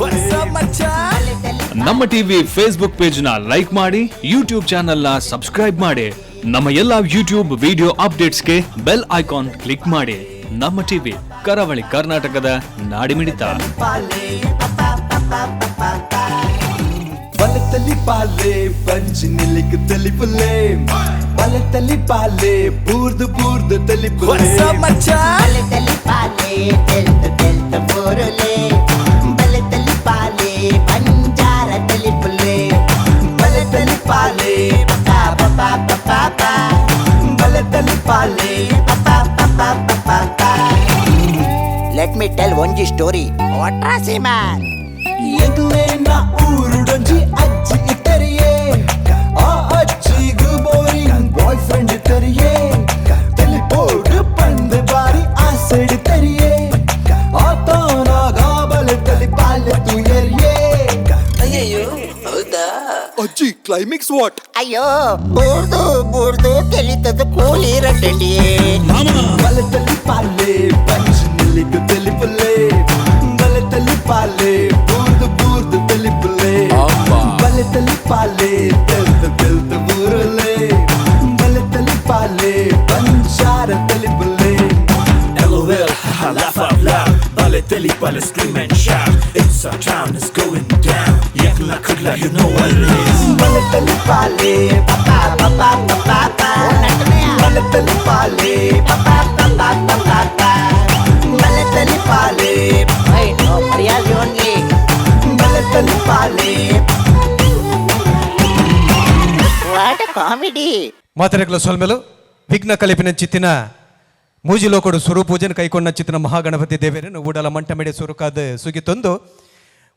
What's up, ಮಚ್ಚಾ? ನಮ್ಮ TV Facebook page ನ like ಮಾಡಿ, ಯೂಟ್ಯೂಬ್ ಚಾನೆಲ್ ನ ಸಬ್ಸ್ಕ್ರೈಬ್ ಮಾಡಿ. ನಮ್ಮ ಎಲ್ಲಾ ಯೂಟ್ಯೂಬ್ ವಿಡಿಯೋ ಅಪ್ಡೇಟ್ಸ್ಗೆ bell icon click ಮಾಡಿ. ನಮ್ಮ ಟಿವಿ, ಕರಾವಳಿ ಕರ್ನಾಟಕದ ನಾಡಿಮಿಡಿತ. ಬಲತಲಿ ಪಾಲೆ ಪಂಚ್ ನಿಲ್ಲಿಕ್ ತಲಿಪುಲೆ, ಬಲತಲಿ ಪಾಲೆ ಬೂರ್ದು ಬೂರ್ದು ತಲಿಪುಲೆ. What's up, ಮಚ್ಚಾ? ಬಲೆತಲಿ ಪಾಲೆ ತೆಲ್ತ ತೆಲ್ತ ಬೋರುಲೆ, ಬಲೆತಲಿ ಪಾಲೆ ಬಂಜಾರ ತಲಿಪುಲೆ. ಬಲತಲಿ ಪಾಲೆ ಪಾ ಪಾ ಪಾ ಪಾ ಪಾ. ಬಲತಲಿ ಪಾಲೆ. ಪಾ ಪಾ ಪಾ ಪಾ ಪಾ. Let me tell ಒಂಜಿ ಸ್ಟೋರಿ ವಾಟ್ರಾಸಿ ಮ್ಯಾನ್. ಎಂಕ್ಲೇನ ಊರುಡೊಂಜಿ ಅಜ್ಜಿ ಇತ್ತರಿಯೇ, ಆ ಅಜ್ಜಿಗು boring boy friend ಇತ್ತರಿಯೇ. ತೆಲಿಪೋಡು ಪಂದ್ ಬಾರಿ ಆಸೆಡ್ ತರಿಯೇ, ಆತನ ಗಾಬಲ ತಲಿ ಪಾಲೆ ತುಯರಿಯೇ. ಅಜ್ಜಿ, ಕ್ಲೈಮ್ಯಾಕ್ಸ್ what? ಅಯ್ಯೋ, ಬೂರ್ದು ಬೂರ್ದು ತೆಲಿತದ ಕೂಲಿ ರಟ್ಟಂಡಿಯೇ. ಬಲತಲಿ ಪಾಲೆ ಪಂಚ್ ನಿಲ್ಲಿಗು ತೆಲಿಪುಲೆ, ಬಲತಲಿ ಪಾಲೆ ಬೂರ್ದು ಬೂರ್ದು ತೆಲಿಪುಲೆ, ಬಲತಲಿ ಪಾಲೆ ತೆಲ್ತ ತೆಲ್ತ ಬೂರುಲೆ, ಬಲತಲಿ ಪಾಲೆ ಬಂಜಾರ ತೆಲಿಪುಲೆ. LOL, haha, laugh out loud. Balotelli, bale, scream and shout. It's our town, it's going down. Yakla kudla, you know what it is. ಬಲತಲಿ ಪಾಲೆ ಬಲತಲಿ ಪಾಲೆ ಬಲತಲಿ ಪಾಲೆ ಓನ್ಲಿ. ಬಲತಲಿ ಪಾಲೆ. What comedy! ಮಾತರೆಗಳ ಸೊಲ್ಮೆಲು. ವಿಘ್ನ ಕಲಿಪಿನ ಚಿತ್ತಿನ ಮೂಜಿಲೋಕಡು ಸುರು ಪೂಜೆನ ಕೈಕೊಂಡ ಚಿತ್ತಿನ ಮಹಾಗಣಪತಿ ದೇವರನ್ನು ಊಡಲ ಮಂಟಮೆಡೆ ಸುರುಕಾದ ಸುಗಿತೊಂದು,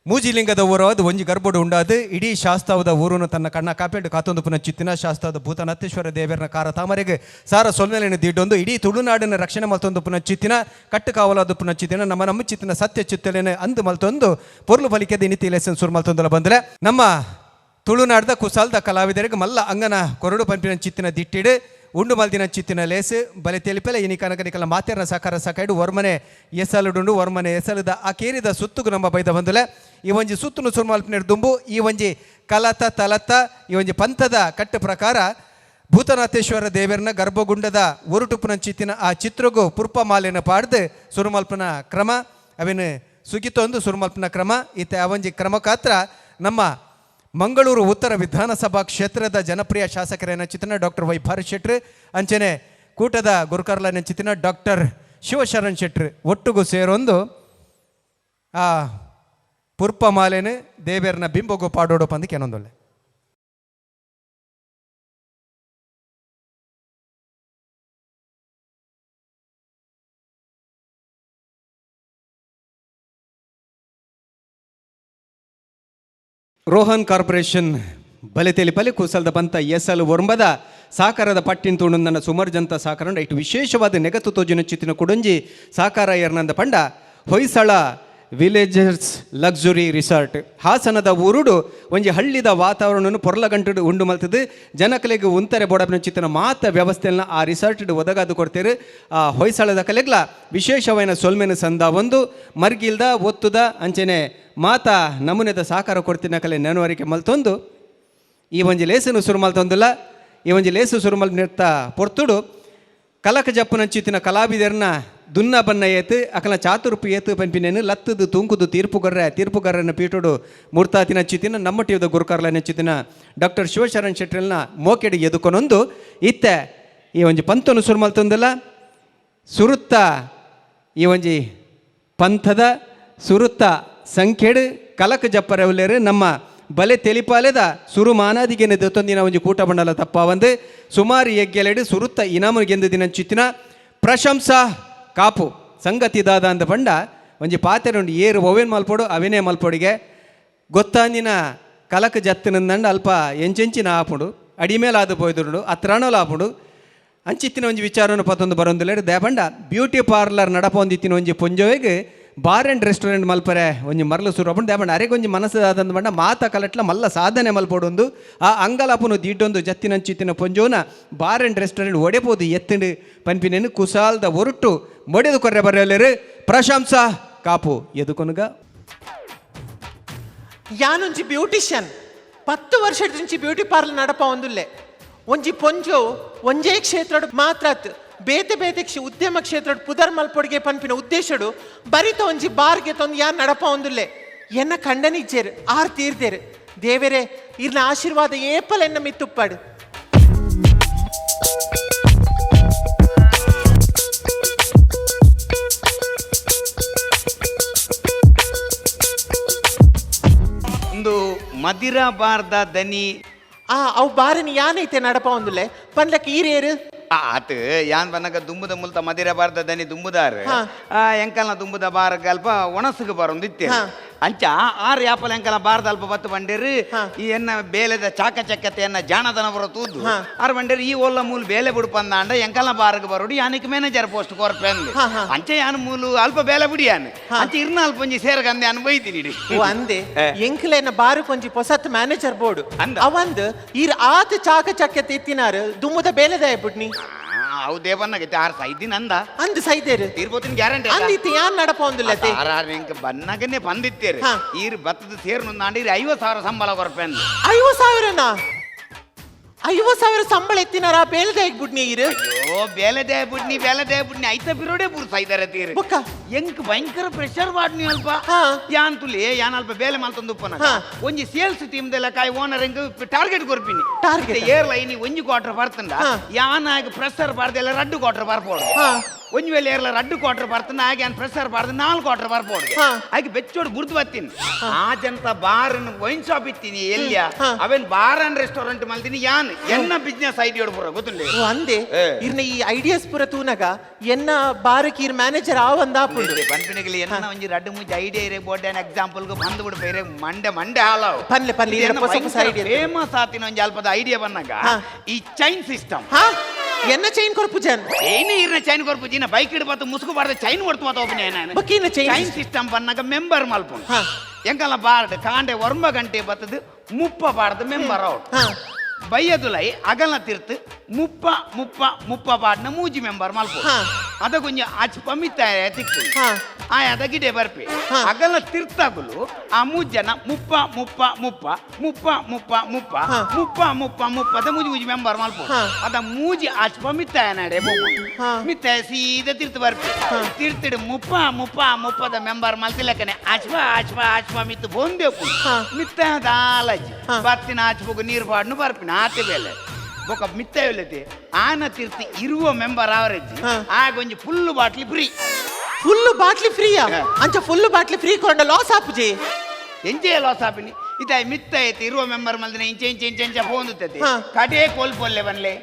ಮೂಜಿಲಿಂಗದ ಊರಾದ ಒಂಜಿ ಗರ್ಭಡು ಉಂಡಾದ ಇಡೀ ಶಾಸ್ತಾವದ ಊರುನು ತನ್ನ ಕಣ್ಣ ಕಾಪೇಡು ಕಾತೊಂದು ಪುನ ಚಿತ್ತಿನ ಶಾಸ್ತಾದ ಭೂತನತ್ತೇಶ್ವರ ದೇವರನ ಕಾರ ತಾಮರೆಗೆ ಸಾರ ಸೊಲ್ಮೆಲೆಯನ್ನು ದಿಡ್ಡೊಂದು, ಇಡೀ ತುಳುನಾಡಿನ ರಕ್ಷಣೆ ಮಲ್ತೊಂದು ಪುನ ಚಿತ್ತಿನ ಕಟ್ಟು ಕಾವಲಾದ ಪುನ ಚಿತ್ತಿನ ನಮ್ಮ ನಮ್ಮ ಚಿತ್ತಿನ ಸತ್ಯ ಚಿತ್ತಲೆನೆ ಅಂದು ಮಲ್ತೊಂದು ಪೊರ್ಲು ಬಲಿಕೆದ ಇನಿತಿ ಲೆಸನ್ ಸುರು ಮಲ್ತೊಂದಲ ಬಂದರೆ, ನಮ್ಮ ತುಳುನಾಡ್ದ ಕುಸಾಲ್ದ ಕಲಾವಿದರಿಗೆ ಮಲ್ಲ ಅಂಗನ ಕೊರಡು ಪಂಪಿನ ಚಿತ್ತಿನ ದಿಟ್ಟಿಡು ಉಂಡು ಮಲ್ದಿನ ಚಿತ್ತಿನ ಲೇಸು ಬಲೆ ತೆಲಿಪೆಲೆ. ಇನಿ ಕನಕ ನಿಕಲ ಮಾತೆರ್ನ ಸಕಾರ ಸಕಾಯ್ಡು ವರ್ಮನೆ ಎಸಲುಡುಂಡು. ವರ್ಮನೆ ಎಸಲುದ ಆ ಕೇರಿದ ಸುತ್ತುಗು ನಮ್ಮ ಬೈದ ಬಂದುಲೆ. ಈ ಒಂಜಿ ಸುತ್ತುನು ಸುರುಮಲ್ಪಿನ ದುಂಬು ಈ ಒಂಜಿ ಕಲತ ತಲತ ಈ ಒಂಜಿ ಪಂಥದ ಕಟ್ಟು ಪ್ರಕಾರ ಭೂತನಾಥೇಶ್ವರ ದೇವರನ ಗರ್ಭಗುಂಡದ ಒರುಟುಪುನ ಚಿತ್ತಿನ ಆ ಚಿತ್ರಗೂ ಪುರ್ಪ ಮಾಲೆನ ಪಾಡ್ದು ಸುರುಮಲ್ಪನ ಕ್ರಮ, ಅವೇನು ಸುಗಿತೊಂದು ಸುರುಮಲ್ಪನ ಕ್ರಮ ಇತ್ತೆ. ಆ ಒಂಜಿ ಕ್ರಮಕಾತ್ರ ನಮ್ಮ ಮಂಗಳೂರು ಉತ್ತರ ವಿಧಾನಸಭಾ ಕ್ಷೇತ್ರದ ಜನಪ್ರಿಯ ಶಾಸಕರೇನ ಚಿತ್ರನ ಡಾಕ್ಟರ್ ವೈ ಭಾರತ್ ಶೆಟ್ರು, ಅಂಚನೆ ಕೂಟದ ಗುರುಕರ್ಲನ ಚಿತ್ರನ ಡಾಕ್ಟರ್ ಶಿವಶರಣ್ ಶೆಟ್ರು ಒಟ್ಟುಗೂ ಸೇರೊಂದು ಆ ಪುರ್ಪ ಮಾಲೆನ ದೇವೇರ್ನ ಬಿಂಬಗು ಪಾಡೋಡು ಪಂದು ಕೆನೊಂದೊಳ್ಳೆ. ರೋಹನ್ ಕಾರ್ಪೊರೇಷನ್ ಬಲೆ ತೆಲಿಪಲಿ ಕುಸಲ್ದ ಬಂತ ಎಸಲ್ ಒರ್ಂಬದ ಸಾಕಾರದ ಪಟ್ಟಿನ ತುಣುಂದನ ಸುಮಾರು ಜಂತ ಸಾಕಾರ ಇಟ್ಟು ವಿಶೇಷವಾದ ನೆಗತು ತೋಜಿನ ಚಿತ್ತಿನ ಕುಡಂಜಿ ಸಾಕಾರ ಎರ್ನಂದ ಪಂಡ ಹೊಯ್ಸಳ villagers luxury resort. ಹಾಸನದ ಊರುಡು ಒಂಜಿ ಹಳ್ಳಿದ ವಾತಾವರಣನು ಪೊರ್ಲಗಂಟು ಉಂಡು ಮಲ್ತದು ಜನಕಲೆಗ್ ಉಂತರೆ ಬೋಡಪಿನ ಚಿತ್ತಿನ ಮಾತ ವ್ಯವಸ್ಥೆನ ಆ ರಿಸಾರ್ಟ್ ಒದಗಾದು ಕೊಡ್ತೇರು. ಆ ಹೊಯ್ಸಳದ ಕಲೆಗ್ಲ ವಿಶೇಷವಾದ ಸೊಲ್ಮೆನ ಸಂದ ಒಂದು ಮರ್ಗಿಲ್ದ ಒತ್ತುದ ಅಂಚನೆ ಮಾತ ನಮೂನೆದ ಸಾಕಾರ ಕೊಡ್ತಿನ ಕಲೆ ನೆನವರಿಕೆ ಮಲ್ತೊಂದು ಈ ಒಂಜಿ ಲೇಸನು ಸುರು ಮಲ್ತೊಂದುಲ್ಲ. ಈ ಒಂಜಿ ಲೇಸು ಸುರು ಮಲ್ ನಿರ್ತ ಪೊರ್ತುಡು ಕಲಕ ಜಪ್ಪುನಂಚಿತ್ತಿನ ಕಲಾವಿದರ್ನ ದುನ್ನ ಬನ್ನ ಏತು ಅಕಲ ಚಾತುರ್ಪು ಏತು ಪಂಪಿನೇನು ಲತ್ತದು ತೂಂಕುದು ತೀರ್ಪುಗರ್ರೆ ತೀರ್ಪುಗರ್ರನ ಪೀಠುಡು ಮೂರ್ತಾತಿನ ಚಿತ್ತಿನ ನಮ್ಮ ಟಿವಿದ ಗುರುಕಾರ್ಲ ಚಿತ್ತಿನ ಡಾಕ್ಟರ್ ಶಿವಶರಣ್ ಶೆಟ್ಟರ್ನ ಮೋಕೆಡಿ ಎದುಕೊನೊಂದು ಇತ್ತೆ ಈ ಒಂಜಿ ಪಂತನು ಸುರು ಮಲ್ತೊಂದುಲ್ಲ. ಸುರುತ್ತ ಈ ಒಂಜಿ ಪಂಥದ ಸುರುತ್ತ ಸಂಖ್ಯೆಡು ಕಲಕ ಜಪ್ಪರವಲ್ಲೇರು ನಮ್ಮ ಬಲೆ ತೆಲಿಪಾಲೆದ ಸುರು ಮಾನಾದಿಗೆನೆ ದೊತ್ತೊಂದಿನ ಒಂಜಿ ಕೂಟ ಬಂಡಲ ತಪ್ಪಾವಂದು ಸುಮಾರು ಎಗ್ಗೆಲೆಡು ಸುರುತ್ತ ಇನಾಮು ಗೆಂದು ದಿನ ಚಿತ್ತಿನ ಪ್ರಶಂಸಾ ಕಾಪು. ಸಂಗತಿ ದಾದ ಅಂದ ಪಂಡ ಒಂಜಿ ಪಾತೆರುಂಡು, ಏರು ಒವೇನ್ ಮಲ್ಪೊಡು ಅವೇನೇ ಮಲ್ಪೊಡಿಗೆ ಗೊತ್ತಾಂದಿನ ಕಲಕ ಜತ್ತಿನಂದಂಡ ಅಲ್ಪ ಎಂಚೆಂಚಿನ ಆಪುಂಡು, ಅಡಿಮೇಲೆ ಆದು ಪೋಯ್ದುಂಡು ಅತ್ರಾಣೋಲ ಆಪುಂಡು. ಅಂಚಿತ್ತಿನ ಒಂಜಿ ವಿಚಾರನ ಪತ್ತೊಂದು ಬರೊಂದುಲ್ಲೆರ್. ದೇಪಂಡ ಬ್ಯೂಟಿ ಪಾರ್ಲರ್ ನಡಪೊಂದಿತ್ತಿನ ಒಂಜಿ ಪೊಂಜೋವೆಗ್ bar and restaurant ಮಲ್ಪರೆ ಒಂಜಿ ಮರ್ಲು ಸುರು ಅಪುಂಡು. ದೇಪಂಡ ಅರೆಗ್ ಒಂಜಿ ಮನಸ್ಸು ಬಂಡ ಮಾತ ಕಲಟ್ಲ ಮಲ್ಲ ಸಾಧನೆ ಮಲ್ಪೊಡೊಂದು ಆ ಅಂಗಲಾಪುನು ದೀಟೊಂದು ಜತ್ತಿನಂಚಿತ್ತಿನ ಪೊಂಜೋನ bar and restaurant ಒಡೆಪೋದು ಎತ್ತಂಡು ಪನ್ಪಿನೇನು ಕುಸಾಲ್ದ ಒರುಟ್ಟು ಮೊಡೆದು ಕೊರ್ರೆ ಬರೆಯಲೇರು. ಪ್ರಶಂಸಾ ಕಾಪು ಎದುಕೊನುಗ. ಯಾನೊಂಜಿ ಬ್ಯೂಟಿಷಿಯನ್ 10 ವರ್ಷದಿಂಚಿ ಬ್ಯೂಟಿ ಪಾರ್ಲರ್ ನಡಪ ಒಂದುಲ್ಲೆ ಒಂಜಿ ಪೊಂಜೋ ಒಂಜೇ ಕ್ಷೇತ್ರಡ್ ಮಾತ್ರ ಬೇತೆ ಬೇತೆ ಉದ್ಯಮ ಕ್ಷೇತ್ರಡ್ ಪುದರ್ ಮಲ್ಪೊಡಿಗೆ ಪನ್ಪಿನ ಉದ್ದೇಶಡು ಬರಿತ ಒಂಜಿ ಬಾರ್ಗೆ ತೊಂದು ಯಾನ್ ನಡಪ ಒಂದುಲ್ಲೆ ಎನ್ನ ಕಂಡನಿಜ್ಜೇರು ಆರ್ ತೀರ್ದೇರು ದೇವರೇ ಇರ್ನ ಆಶೀರ್ವಾದ ಏಪಲ್ ಎನ್ನ ಮಿತ್ತುಪ್ಪಾಡು. ಒಂದು ಮದಿರ ಬಾರ್ದ ದನಿ. ಆ ಅವು ಬಾರನಿ ಯಾನೈತೆ ನಡಪ ಒಂದುಲ್ಲೆ ಪನ್ಲಕ್ಕೆ ಈರೇರು ಆತ ಯಾನ್ ಬನ್ನಗ ದುಂಬುದ ಮುಲ್ತ ಮದಿರ ಬಾರ್ದ ದನಿ ದುಂಬುದಾರ ಎಂಕಲ್ನ ದುಂಬುದ ಬಾರ ಅಲ್ಪ ಒಣಸುಗು ಬಾರೊಂದಿತ್ತೆ ಅಂಚ ಆರು ಯಾಪಲ ಎಂಕಲ ಬಾರ್ದ ಅಲ್ಪ ಬತ್ತು ಬಂಡೇರು ಈ ಎನ್ನ ಬೇಲೆದ ಚಾಕ ಚಕ್ಕತೆ ಎನ್ನ ಜಾಣದನ ಬರೋ ತೂದು ಆರು ಬಂಡೇರು ಈ ಒಲ್ಲ ಮೂಲು ಬೇಲೆ ಬುಡುಪಂದಾಂಡ ಎಂಕಲ್ನ ಬಾರ್ಗ್ ಬರೋಡು ಯಾನಿಕ್ ಮ್ಯಾನೇಜರ್ ಪೋಸ್ಟ್ ಕೊರ್ಪೆಂದು ಅಂಚ ಯಾನ್ ಮೂಲು ಅಲ್ಪ ಬೇಲೆ ಬುಡಿಯಾನ್ ಅಂಚ ಇರ್ನ ಅಲ್ಪ ಒಂಜಿ ಸೇರ್ಗಂದೆ ಅನ್ ಬೈತೀನಿ. ಓ ಅಂದೆ ಎಂಕಲೆನ ಬಾರು ಕೊಂಜಿ ಪೊಸತ್ ಮ್ಯಾನೇಜರ್ ಬೋರ್ಡು ಅಂದ. ಅವಂದ್ ಈರ್ ಆತ ಚಾಕ ಚಕ್ಕತೆ ಎತ್ತಿನಾರು ದುಮ್ಮದ ಬೇಲೆದಾಯ ಬುಡ್ನಿ. ಹೌದೇ ಬನ್ನಗೈತೆ ಆರು ಸೈದಿನ ಅಂದ ಅಂದ್ ಸೈದೇರು ತೀರ್ಬೋತಿನ ಗ್ಯಾರಂಟಿ ಅಂದಿತ್ತು ಯಾನ್ ನಡಪ ಒಂದುಲ್ಲತೆ ಆರ್ ಎಂಕ ಬನ್ನಗನೆ ಬಂದಿತ್ತೇರು ಈರ್ ಬತ್ತದ ಸೇರು ನಾಂಡಿ 50,000 ಸಂಬಳ ಕೊರ್ಪೆಂದು. 50,000ನಾ? 50,000 ಸಂಬಳ ಎತ್ತಿನಾರ ಬೇಲೆದಾಯ ಬುಡ್ನಿ ಈರು? ಅಯ್ಯೋ ಬೇಲೆದಾಯ ಬುಡ್ನಿ ಬೇಲೆದಾಯ ಬುಡ್ನಿ ಐತ ಬಿರೋಡೆ ಬುರ್ಸ ಇದಾರೆ ತೀರು ಎಂಕ್ ಭಯಂಕರ ಪ್ರೆಷರ್ ವಾಡ್ನಿ ಅಲ್ಪ ಯಾನ್ ತುಲಿ ಯಾನ್ ಅಲ್ಪ ಬೇಲೆ ಮಲ್ತೊಂದು ಉಪ್ಪನ ಒಂಜಿ ಸೇಲ್ಸ್ ಟೀಮ್ ದೆಲ್ಲ ಕಾಯಿ ಓನರ್ ಎಂಕ್ ಟಾರ್ಗೆಟ್ ಕೊರ್ಪಿನಿ ಟಾರ್ಗೆಟ್ ಏರ್ ಲೈನ್ ಒಂಜಿ ಕ್ವಾರ್ಟರ್ ಬರ್ತಂಡ ಯಾನ್ ಆಗ ಪ್ರೆಷರ್ ಬಾರ್ದೆಲ್ಲ ರಡ್ಡು ಕ್ವಾರ್ಟರ್ ಬರ್ಬೋದು. ಒಂಜಿ ವೇಳೆ ಏರ್ಲ ರಡ್ಡು ಕ್ವಾರ್ಟರ್ ಬರ್ತಂಡ ಆಗ ಯಾನ್ ಪ್ರೆಷರ್ ಬಾರ್ದು 4 ಕ್ವಾರ್ಟರ್ ಬರ್ಬೋದು. ಆಗ ಬೆಚ್ಚೋಡು ಬುರ್ದು ಬತ್ತೀನಿ ಆ ಜನತ bar wine shop ಇತ್ತೀನಿ ಎಲ್ಲಿಯ ಅವೇನ್ bar and restaurant ಮಲ್ತೀನಿ ಯಾನ್ ಎನ್ನ ಬಿಸ್ನೆಸ್ ಐಡಿಯಾ ಪೂರ ಗೊತ್ತುಂಡೆ. ಅಂದೆ ಇರ್ನ ಈ ಐಡಿಯಾಸ್ ಪೂರ ತೂನಗ ಎನ್ನ ಬಾರಕ್ ಇರ್ ಮ್ಯಾನೇಜರ್ ಆವಂದ ಪನ್ಪಿನಗಲಿ ಎನ್ನ ಒಂಜಿ ರಡ್ಡು ಮುಂಚೆ ಐಡಿಯಾ ಇರೇ board an example ಬಂದು ಬಿಡು ಬೇರೆ ಮಂಡೆ ಮಂಡೆ ಹಾಲಾವು ಪನ್ಲೆ ಪನ್ಲೆ ಇರ ಹೊಸ ಹೊಸ ಐಡಿಯಾ ಫೇಮಸ್ ಆತಿನ ಒಂಜಿ ಅಲ್ಪದ ಐಡಿಯಾ ಬಂದಾಗ ಈ ಚೈನ್ ಸಿಸ್ಟಮ್ ಎನ್ನ ಚೈನ್ ಕೊರ್ಪು ಜನ್ ಏನೇ ಇರ್ನ ಚೈನ್ ಕೊರ್ಪು ಜಿನ ಬೈಕ್ ಇಡಬಾರ್ದು ಮುಸುಕು ಬಾರ್ದು ಚೈನ್ ಕೊಡ್ತು ಮಾತ ಒಬ್ಬನೇ ನಾನು ಬಕೀನ ಚೈನ್ ಸಿಸ್ಟಮ್ ಬಂದಾಗ ಮೆಂಬರ್ ಮಲ್ಪು ಎಂಕಲ್ಲ ಬಾರ್ಡ್ ಕಾಂಡೆ ಒರ್ಮ ಗಂಟೆ ಬತ್ತದು ಮುಪ್ಪ ಬಾರ್ದು ಮೆಂಬರ್ ಔಟ್ ಬೈಯದುಲೈ ಅಗಲ ತಿರ್ತು ಮುಪ್ಪ ಮುಪ್ಪ ಮುಪ್ಪ ಬಾಡ್ನ ಮೂಜಿ ಮೆಂಬರ್ ಮಲ್ಪು ಅದ ಕೊಂಚ ಆಚ್ ಪಮಿತ್ತ ತಿಕ್ಕು ಆಯಾದ ಗಿಡೆ ಬರ್ಪಿ ಅಗಲ ತಿರ್ತಾಗುಲು ಆ ಮೂಜನ ಮುಪ್ಪ ಮುಪ್ಪ ಮುಪ್ಪ ಮುಪ್ಪ ಮುಪ್ಪ ಮುಪ್ಪ ಮುಪ್ಪ ಮುಪ್ಪ ಮುಪ್ಪದ ಮೂಜಿ ಮೂಜಿ ಮೆಂಬರ್ ಮಲ್ಪು ಅದ ಮೂಜಿ ಆಚ್ ಪಮಿತ್ತಾಯ ನಡೆ ಮಿತ್ತಾಯ ಸೀದಾ ತಿರ್ತು ಬರ್ಪಿ ತಿರ್ತಿಡು ಮುಪ್ಪ ಮುಪ್ಪ ಮುಪ್ಪದ ಮೆಂಬರ್ ಮಲ್ತಿಲಕ್ಕನೆ ಆಚ್ಪ ಆಚ್ಪ ಆಚ್ಪ ಮಿತ್ತು ಬೊಂದೆಪ್ಪು ಮಿತ್ತಾಯ ದಾಲಜಿ ಬತ್ತಿನ ಆಚ್ಪಗು ನೀರು ಪಾಡ್ನು ಬರ್ಪಿನ ಆತೆ ಬೇಲೆ ಬೊಕ ಮಿತ್ತಾಯುಲತೆ ಆನ ತಿರ್ತಿ ಇರುವ ಮೆಂಬರ್ ಅವರೇಜ್ ಆಗ ಒಂಜಿ full bottle free. Full bottle ಫ್ರೀಯಾ? ಅಂಚ full bottle free ಕೊಂಡ ಲಾಸ್ ಆಪುಜಿ. ಎಂಚೆ ಲಾಸ್ ಆಪಿನಿ ಇತಾಯ್ ಮಿತ್ತ ಐತಿ ಇರುವ ಮೆಂಬರ್ ಮಲ್ದಿನ ಇಂಚೆ ಇಂಚೆ ಇಂಚೆ ಇಂಚೆ ಫೋನ್ ಕಟೇ ಕೋಲ್ ಪೊಲ್ಲೆ ಬನ್ಲೆ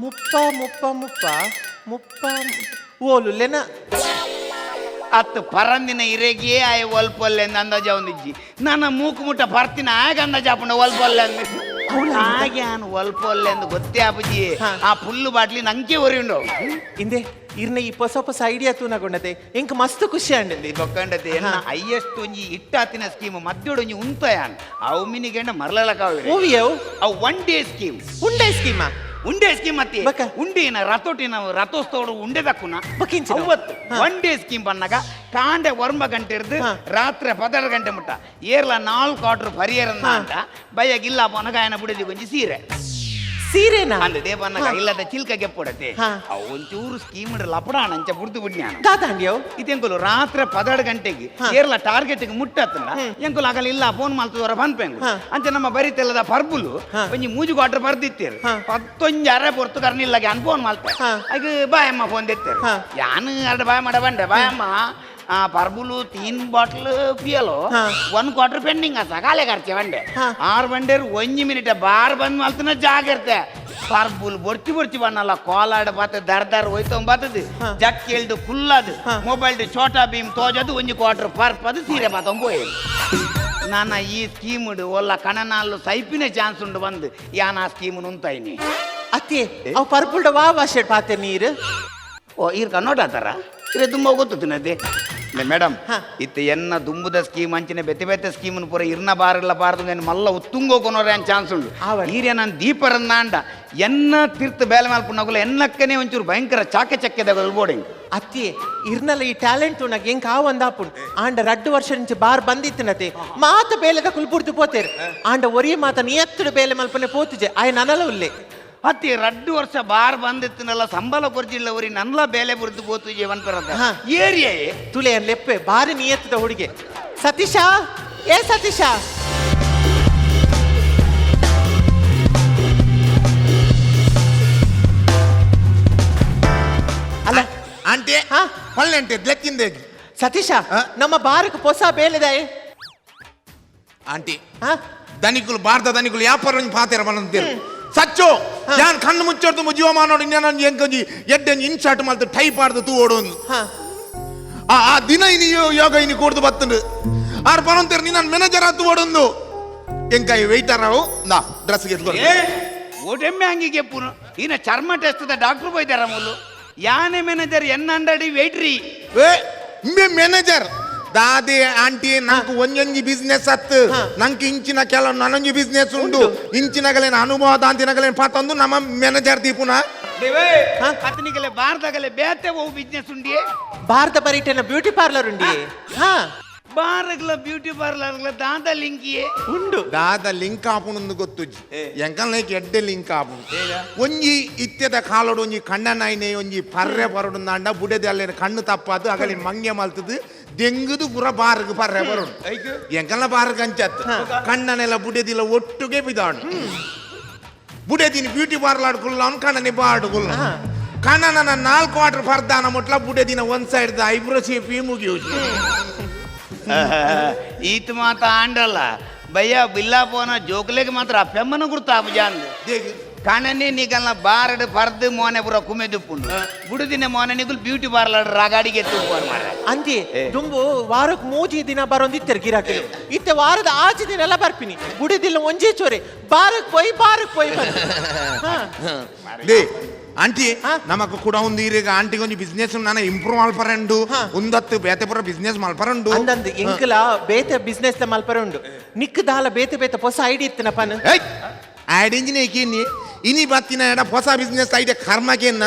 ಮುಪ್ಪ ಮುಪ್ಪ ಮುಪ್ಪ ಮುಪ್ಪ ಓಲುಲ್ಲೆನ ಅತ್ತು ಪರಂದಿನ ಇರೆಗಿಯೇ ಆಯ ಒಲ್ಪೊಲ್ಲೆ ಅಂದ ಅಂದಾಜ ಒಂದಿಜ್ಜಿ ನನ್ನ ಮೂಕು ಮುಟ್ಟ ಬರ್ತಿನ ಆಗ ಅಂದಾಜ ಆಪುಂಡ ಒಲ್ಪೊಲ್ಲೆ ಅಂದ ಹಾಗೆ ನಾನು ಒಲ್ಪೊಲ್ಲೆ ಅಂದು ಗೊತ್ತೇ ಆಪುಜಿ ಆ ಫುಲ್ಲು ಬಾಟ್ಲಿ ನಂಗೆ ಒರಿಯುಂಡು. ಇಂದೆ ಇರ್ನ ಈ ಹೊಸ ಹೊಸ ಐಡಿಯಾ ತೂನಗೊಂಡತೆ ಎಂಕ್ ಮಸ್ತ್ ಖುಷಿ ಅಂಡ್ ಬೊಕ್ಕಂಡತೆ ಎನ್ನ ಹೈಯೆಸ್ಟ್ ಒಂಜಿ ಇಟ್ಟಾತಿನ ಸ್ಕೀಮ್ ಮಧ್ಯೋಡು ಒಂಜಿ ಉಂತಯಾನ್ ಅವು ಮಿನಿಗೆಂಡ ಮರಲಕಾವೆ ಅವು one day scheme. ಉಂಡೆ ಸ್ಕೀಮಾ? ಉಂಡೆ ಸ್ಕೀಮ್ ಅತ್ತಿ ಉಂಡಿನ ರಥೋಟಿನ ರಥೋತ್ಸವ ಉಂಡೆ ದಕ್ಕುನ ಅವತ್ತು one day scheme ಬಂದಾಗ ಕಾಂಡೆ ಒರ್ಂಬ ಗಂಟೆ ಇರ್ದು ರಾತ್ರಿ 16 ಗಂಟೆ ಮುಟ್ಟ ಏರ್ಲ 4 ಕ್ವಾರ್ಟರ್ ಪರಿಯರ್ ಅಂತ ಬಯ್ಯಾಗಿಲ್ಲ ಪೋನಗ ಆಯನ ಬುಡದಿ ಕೊಂಚ ಸೀರೆ ಸೀರೆನಾ ಅಂದ ದೇವನ್ನಗ ಇಲ್ಲದ ಚಿಲ್ಕ ಗೆಪ್ಪೊಡತೆ ಅವು ಒಂಚೂರು ಸ್ಕೀಮ್ ಲಪಡ ಅಂಚ ಬುಡ್ದು ಬಿಡ್ನ್ಯಾನ ದಾದಾಂಡ್ಯವ್ ಇದೆಂಕುಲು ರಾತ್ರಿ 12 ಗಂಟೆಗೆ ಏರ್ಲ ಟಾರ್ಗೆಟ್ ಮುಟ್ಟತ್ತಲ್ಲ ಎಂಕುಲು ಆಗಲ್ಲ ಇಲ್ಲ ಫೋನ್ ಮಾಡ್ತದವರ ಪನ್ಪೆಂಗು ಅಂಚೆ ನಮ್ಮ ಬರಿತೆಲ್ಲದ ಪರ್ಬುಲು ಒಂಜಿ ಮೂಜು ಕ್ವಾರ್ಟರ್ ಬರ್ದಿತ್ತೇರು ಪತ್ತೊಂಜಿ ಅರೆ ಪೊರ್ತು ಕರ್ನಿಲ್ಲಗೆ ಅನ್ ಫೋನ್ ಮಾಡ್ತಾರೆ ಆಗ ಬಾಯಮ್ಮ ಫೋನ್ ತೆತ್ತೇರು ಯಾನು ಎರಡು ಬಾಯ್ ಮಾಡ ಬಂಡೆ ಬಾಯಮ್ಮ ಆ ಪರ್ಬುಲು 3 ಬಾಟ್ಲ್ ಪಿಯಲು 1 ಕ್ವಾರ್ಟರ್ ಪೆಂಡಿಂಗ್ ಆಸ ಕಾಲೆ ಖರ್ಚೆ ಬಂಡೆ 6 ಬಂಡೇರು ಒಂಜಿ ಮಿನಿಟ್ ಬಾರ್ ಬಂದ್ ಮಲ್ತನ ಜಾಗಿರ್ತೆ ಪರ್ಬುಲ್ ಬೊರ್ಚಿ ಬೊರ್ಚಿ ಬಣ್ಣಲ್ಲ ಕೋಲಾಡ ಬಾತ ದರ್ ದರ್ ಹೋಯ್ತು ಬಾತದು ಜಕ್ ಎಲ್ದು ಕುಲ್ಲದು ಮೊಬೈಲ್ ಛೋಟಾ ಭೀಮ್ ತೋಜದು ಒಂಜಿ ಕ್ವಾರ್ಟರ್ ಪರ್ಪದು ಸೀರೆ ಬಾತ ಪೋಯ್ ನಾನ ಈ ಸ್ಕೀಮ್ ಒಲ್ಲ ಕಣನಾಲು ಸೈಪಿನ ಚಾನ್ಸ್ ಉಂಡು ಬಂದು ಯಾನ ಆ ಸ್ಕೀಮ್ ನುಂತಾಯಿನಿ ಅತ್ತೆ ಅವು ಪರ್ಪುಲ್ಡ ವಾ ವಾಶೆಡ್ ಪಾತೆ ನೀರು ಓ ಈರ್ ಕನ್ನೋಟ ಆತಾರ ಇರೇ ತುಂಬ ಗೊತ್ತು ತಿನ್ನದೆ Madam ಇತ್ತೆ ಎನ್ನ ದುಂಬುದ ಸ್ಕೀಮ್ ಅಂಚಿನ ಬೆತೆ ಬೆತೆ ಸ್ಕೀಮ್ ಪೂರ ಇರ್ನ ಬಾರಲ್ಲ ಬಾರದು నేను ಮಲ್ಲ ಉತ್ತುಂಗೋಕೊನೋರೆ ಅಂತ ಚಾನ್ಸ್ ಉಂಡು. ಈರ್ಯ ನಾನು ದೀಪರನ್ನಾಂಡ ಎನ್ನ ತೀರ್ಥ ಬೇಲೆ ಮಲ್ಪುನಗುಲ ಎನ್ನಕ್ಕನೇ ಒಂಚೂರು ಭಯಂಕರ ಚಾಕಚಕ್ಯದ ಬೋರ್ಡಿಂಗ್. ಅತ್ತಿ ಇರ್ನಲ್ಲ ಈ ಟ್ಯಾಲೆಂಟ್ ಉಣ್ಣಗೆ ಎಂಕ್ ಆ ಒಂದಾಪುಂಡು. ಆಂಡ ರಡ್ಡು ವರ್ಷ నుంచి ಬಾರ್ ಬಂದಿತ್ತಿನತೆ ಮಾತ ಬೇಲೆದ ಕುಲ್ಪುರ್ದು ಪೋತೇರು. ಆಂಡ ಒರಿಯ ಮಾತ ನಿಯತ್ತುಡು ಬೇಲೆ ಮಲ್ಪನೆ ಪೋತುಜೆ ಆಯ ನನಲ ಉಲ್ಲೆ. ಅತ್ತಿ ರಡ್ಡು ವರ್ಷ ಬಾರ್ ಬಂದಿತ್ತಿನಲ್ಲ ಸಂಬಳ ಕೊರ್ಜಿಲ್ಲ ಒರಿ ನನ್ಲ ಬೇಲೆ ಬುರ್ದು ಪೋತುಜೆ ವನ್ಪರದ ಏರಿಯೇ ತುಲೆ ಲೆಪ್ಪೆ ಬಾರಿ ನಿಯತ್ತದ ಹುಡುಗೆ. ಸತೀಶ, ಏ ಸತೀಶ, ಅಲ್ಲ ಆಂಟಿ ಪಳ್ಳೆ ಲೆಕ್ಕಿಂದೆ. ಸತೀಶ, ನಮ್ಮ ಬಾರಕ್ಕೆ ಹೊಸ ಬೇಲೆದಾಯೆ. ಆಂಟಿ ದನಿಕುಲು ಬಾರ್ದ ದನಿಕುಲು ಯಾಪರ ಪಾತೆರ ಬಂದಿರು ಸಚ್ಚು ಯಾನ್ ಕಣ್ಣು ಮುಚ್ಚೋರ್ದು ಜೀವಮಾನೋಡು ನಾನು ಎಂಕೊಂಜಿ ಎಡ್ಡೆ ಇನ್ಶಾಟ್ ಮಲ್ತು ಟೈಪ್ ಆಡ್ದು ತೂ ಓಡೋನು. ಆ ಆ ದಿನ ಇನಿ ಯೋಗ ಇನಿ ಕೂಡ್ದು ಬತ್ತುಂಡು ಆರ್ ಪನಂತೇರು ನೀನು ಮ್ಯಾನೇಜರ್ ಆತು ಓಡೊಂದು ಎಂಕಾಯಿ ವೆಯ್ಟರ್ ಅವು ನಾ ಡ್ರೆಸ್ ಗೆತ್ಕೊಂಡು ಓಟೆಮ್ಮೆ ಹಂಗಿಗೆ ಪುನು ಈನ ಚರ್ಮ ಟೆಸ್ಟ್ ಡಾಕ್ಟರ್ ಹೋಯ್ತಾರ ಮುಲ್ಲು ಯಾನೆ ಮ್ಯಾನೇಜರ್ ಎನ್ನ ಅಂಡಡಿ ವೇಟ್ರಿ ಏ ಇಂಬೆ ಮ್ಯಾನೇಜರ್ ದಾದೆ ಆಂಟಿ ನಂಗೆ ಒಂಜೊಂಜಿ ಬಿಸ್ನೆಸ್ ಅತ್ತು ನಂಗೆ ಇಂಚಿನ ಕೆಲವು ನನೊಂಜಿ ಬಿಸ್ನೆಸ್ ಉಂಡು ಇಂಚಿನಗಲೇನ ಅನುಭವ ದಾಂತಿನಗಲೇನ ಪಾತಂದು ನಮ್ಮ ಮ್ಯಾನೇಜರ್ ದೀಪುನ ಅತನಿಗಲೆ ಬಾರ್ದಾಗಲೆ ಬೇತೆ ಓ ಬಿಸ್ನೆಸ್ ಉಂಡಿಯೇ. ಭಾರತ ಬರೀಟೆನ ಬ್ಯೂಟಿ ಪಾರ್ಲರ್ ಉಂಡಿ. ಬಾರಗ್ಲ ಬ್ಯೂಟಿ ಪಾರ್ಲರ್ಗ್ಲ ದಾದ ಲಿಂಕಿಯೇ ಉಂಡು. ದಾದ ಲಿಂಕ್ ಆಪುಣಂದು ಗೊತ್ತುಜ್ಜಿ ಎಂಕಲ್ನೈಕ್ ಎಡ್ಡೆ ಲಿಂಕ್ ಆಪುಣು. ಒಂಜಿ ಇತ್ಯದ ಕಾಲೋಡು ಒಂಜಿ ಕಣ್ಣನಾಯ್ನೆ ಒಂಜಿ ಪರ್ರೆ ಪರಡು ನಾಂಡ ಬುಡೆದೆ ಅಲ್ಲೇನ ಕಣ್ಣು ತಪ್ಪಾದು ಅಗಲಿನ ಮಂಗೆ ಮಲ್ತದು ದೆಂಗುದು ಪೂರ ಬಾರ್ಗ್ ಪರ್ರೆ ಬರೋಡು ಎಂಕಲ್ನ ಬಾರ್ಗ್ ಅಂಚತ್ತು ಕಣ್ಣನೆಲ್ಲ ಬುಡೆದಿಲ್ಲ ಒಟ್ಟುಗೆ ಬಿದಾಡು ಬುಡೆದಿನ ಬ್ಯೂಟಿ ಪಾರ್ಲರ್ ಕುಲ್ಲವನು ಕಣ್ಣನೆ ಬಾಡು ಕುಲ್ಲ ಕಣ್ಣನ 4 ವಾಟರ್ ಪರ್ದಾನ ಮುಟ್ಲ ಬುಡೆದಿನ ಒಂದ್ side eyebrow shape ಮುಗಿಯುಜಿ. ಈತ ಮಾತ ಆಂಡಲ್ಲ ಭಯ್ಯ ಬಿಲ್ಲಾ ಪೋನ ಜೋಕ್ಲೆಗೆ ಮಾತ್ರ ಅಪ್ಪೆಮ್ಮನ ಗುರ್ತು ಆಪುಜಾಂದು ಕಣನೆ ನಿಗಲ್ನ ಬಾರಡ್ ಪರ್ದು ಮೋನೆ ಪೂರ ಕುಮೆದುಪ್ಪುಂಡು ಬುಡುದಿನ ಮೋನೆ ನಿಗುಲ್ ಬ್ಯೂಟಿ ಪಾರ್ಲರ್ ರಾಗಾಡಿಗೆ ಎತ್ತು ಮಾರ. ಅಂತಿ ದುಂಬು ವಾರಕ್ಕೆ ಮೂಜಿ ದಿನ ಬರೋಂದಿತ್ತಾರೆ ಗಿರಾಕಿಲು ಇತ್ತೆ ವಾರದ ಆಚೆ ದಿನ ಎಲ್ಲ ಬರ್ಪಿನಿ ಬುಡಿದಿಲ್ಲ ಒಂಜೇ ಚೋರೆ ಬಾರಕ್ ಪೋಯ್ ಬಾರಕ್ ಪೋಯ್. They aunty ನಮಕ್ ಕೂಡ ಒಂದು ಈರೀಗ ಆಂಟಿಗೆ ಒಂಜಿ ಬಿಸ್ನೆಸ್ ನಾನು ಇಂಪ್ರೂವ್ ಮಲ್ಪರಂಡು ಒಂದತ್ತು ಬೇತೆ ಪೂರ ಬಿಸ್ನೆಸ್ ಮಲ್ಪರಂಡು ಅಂದಂದು ಎಂಕಲ ಬೇತೆ ಬಿಸ್ನೆಸ್ ದ ಮಲ್ಪರ ಉಂಡು ನಿಕ್ ದಾಲ ಬೇತೆ ಬೇತೆ ಹೊಸ ಐಡಿ ಇತ್ತನ ಪನ್ ಆಡ್ ಇಂಜಿನ್ ಇನಿ ಬತ್ತಿನ ಎಡ ಹೊಸ ಬಿಸ್ನೆಸ್ ಐಡಿಯಾ ಕರ್ಮಕೇನ್ನ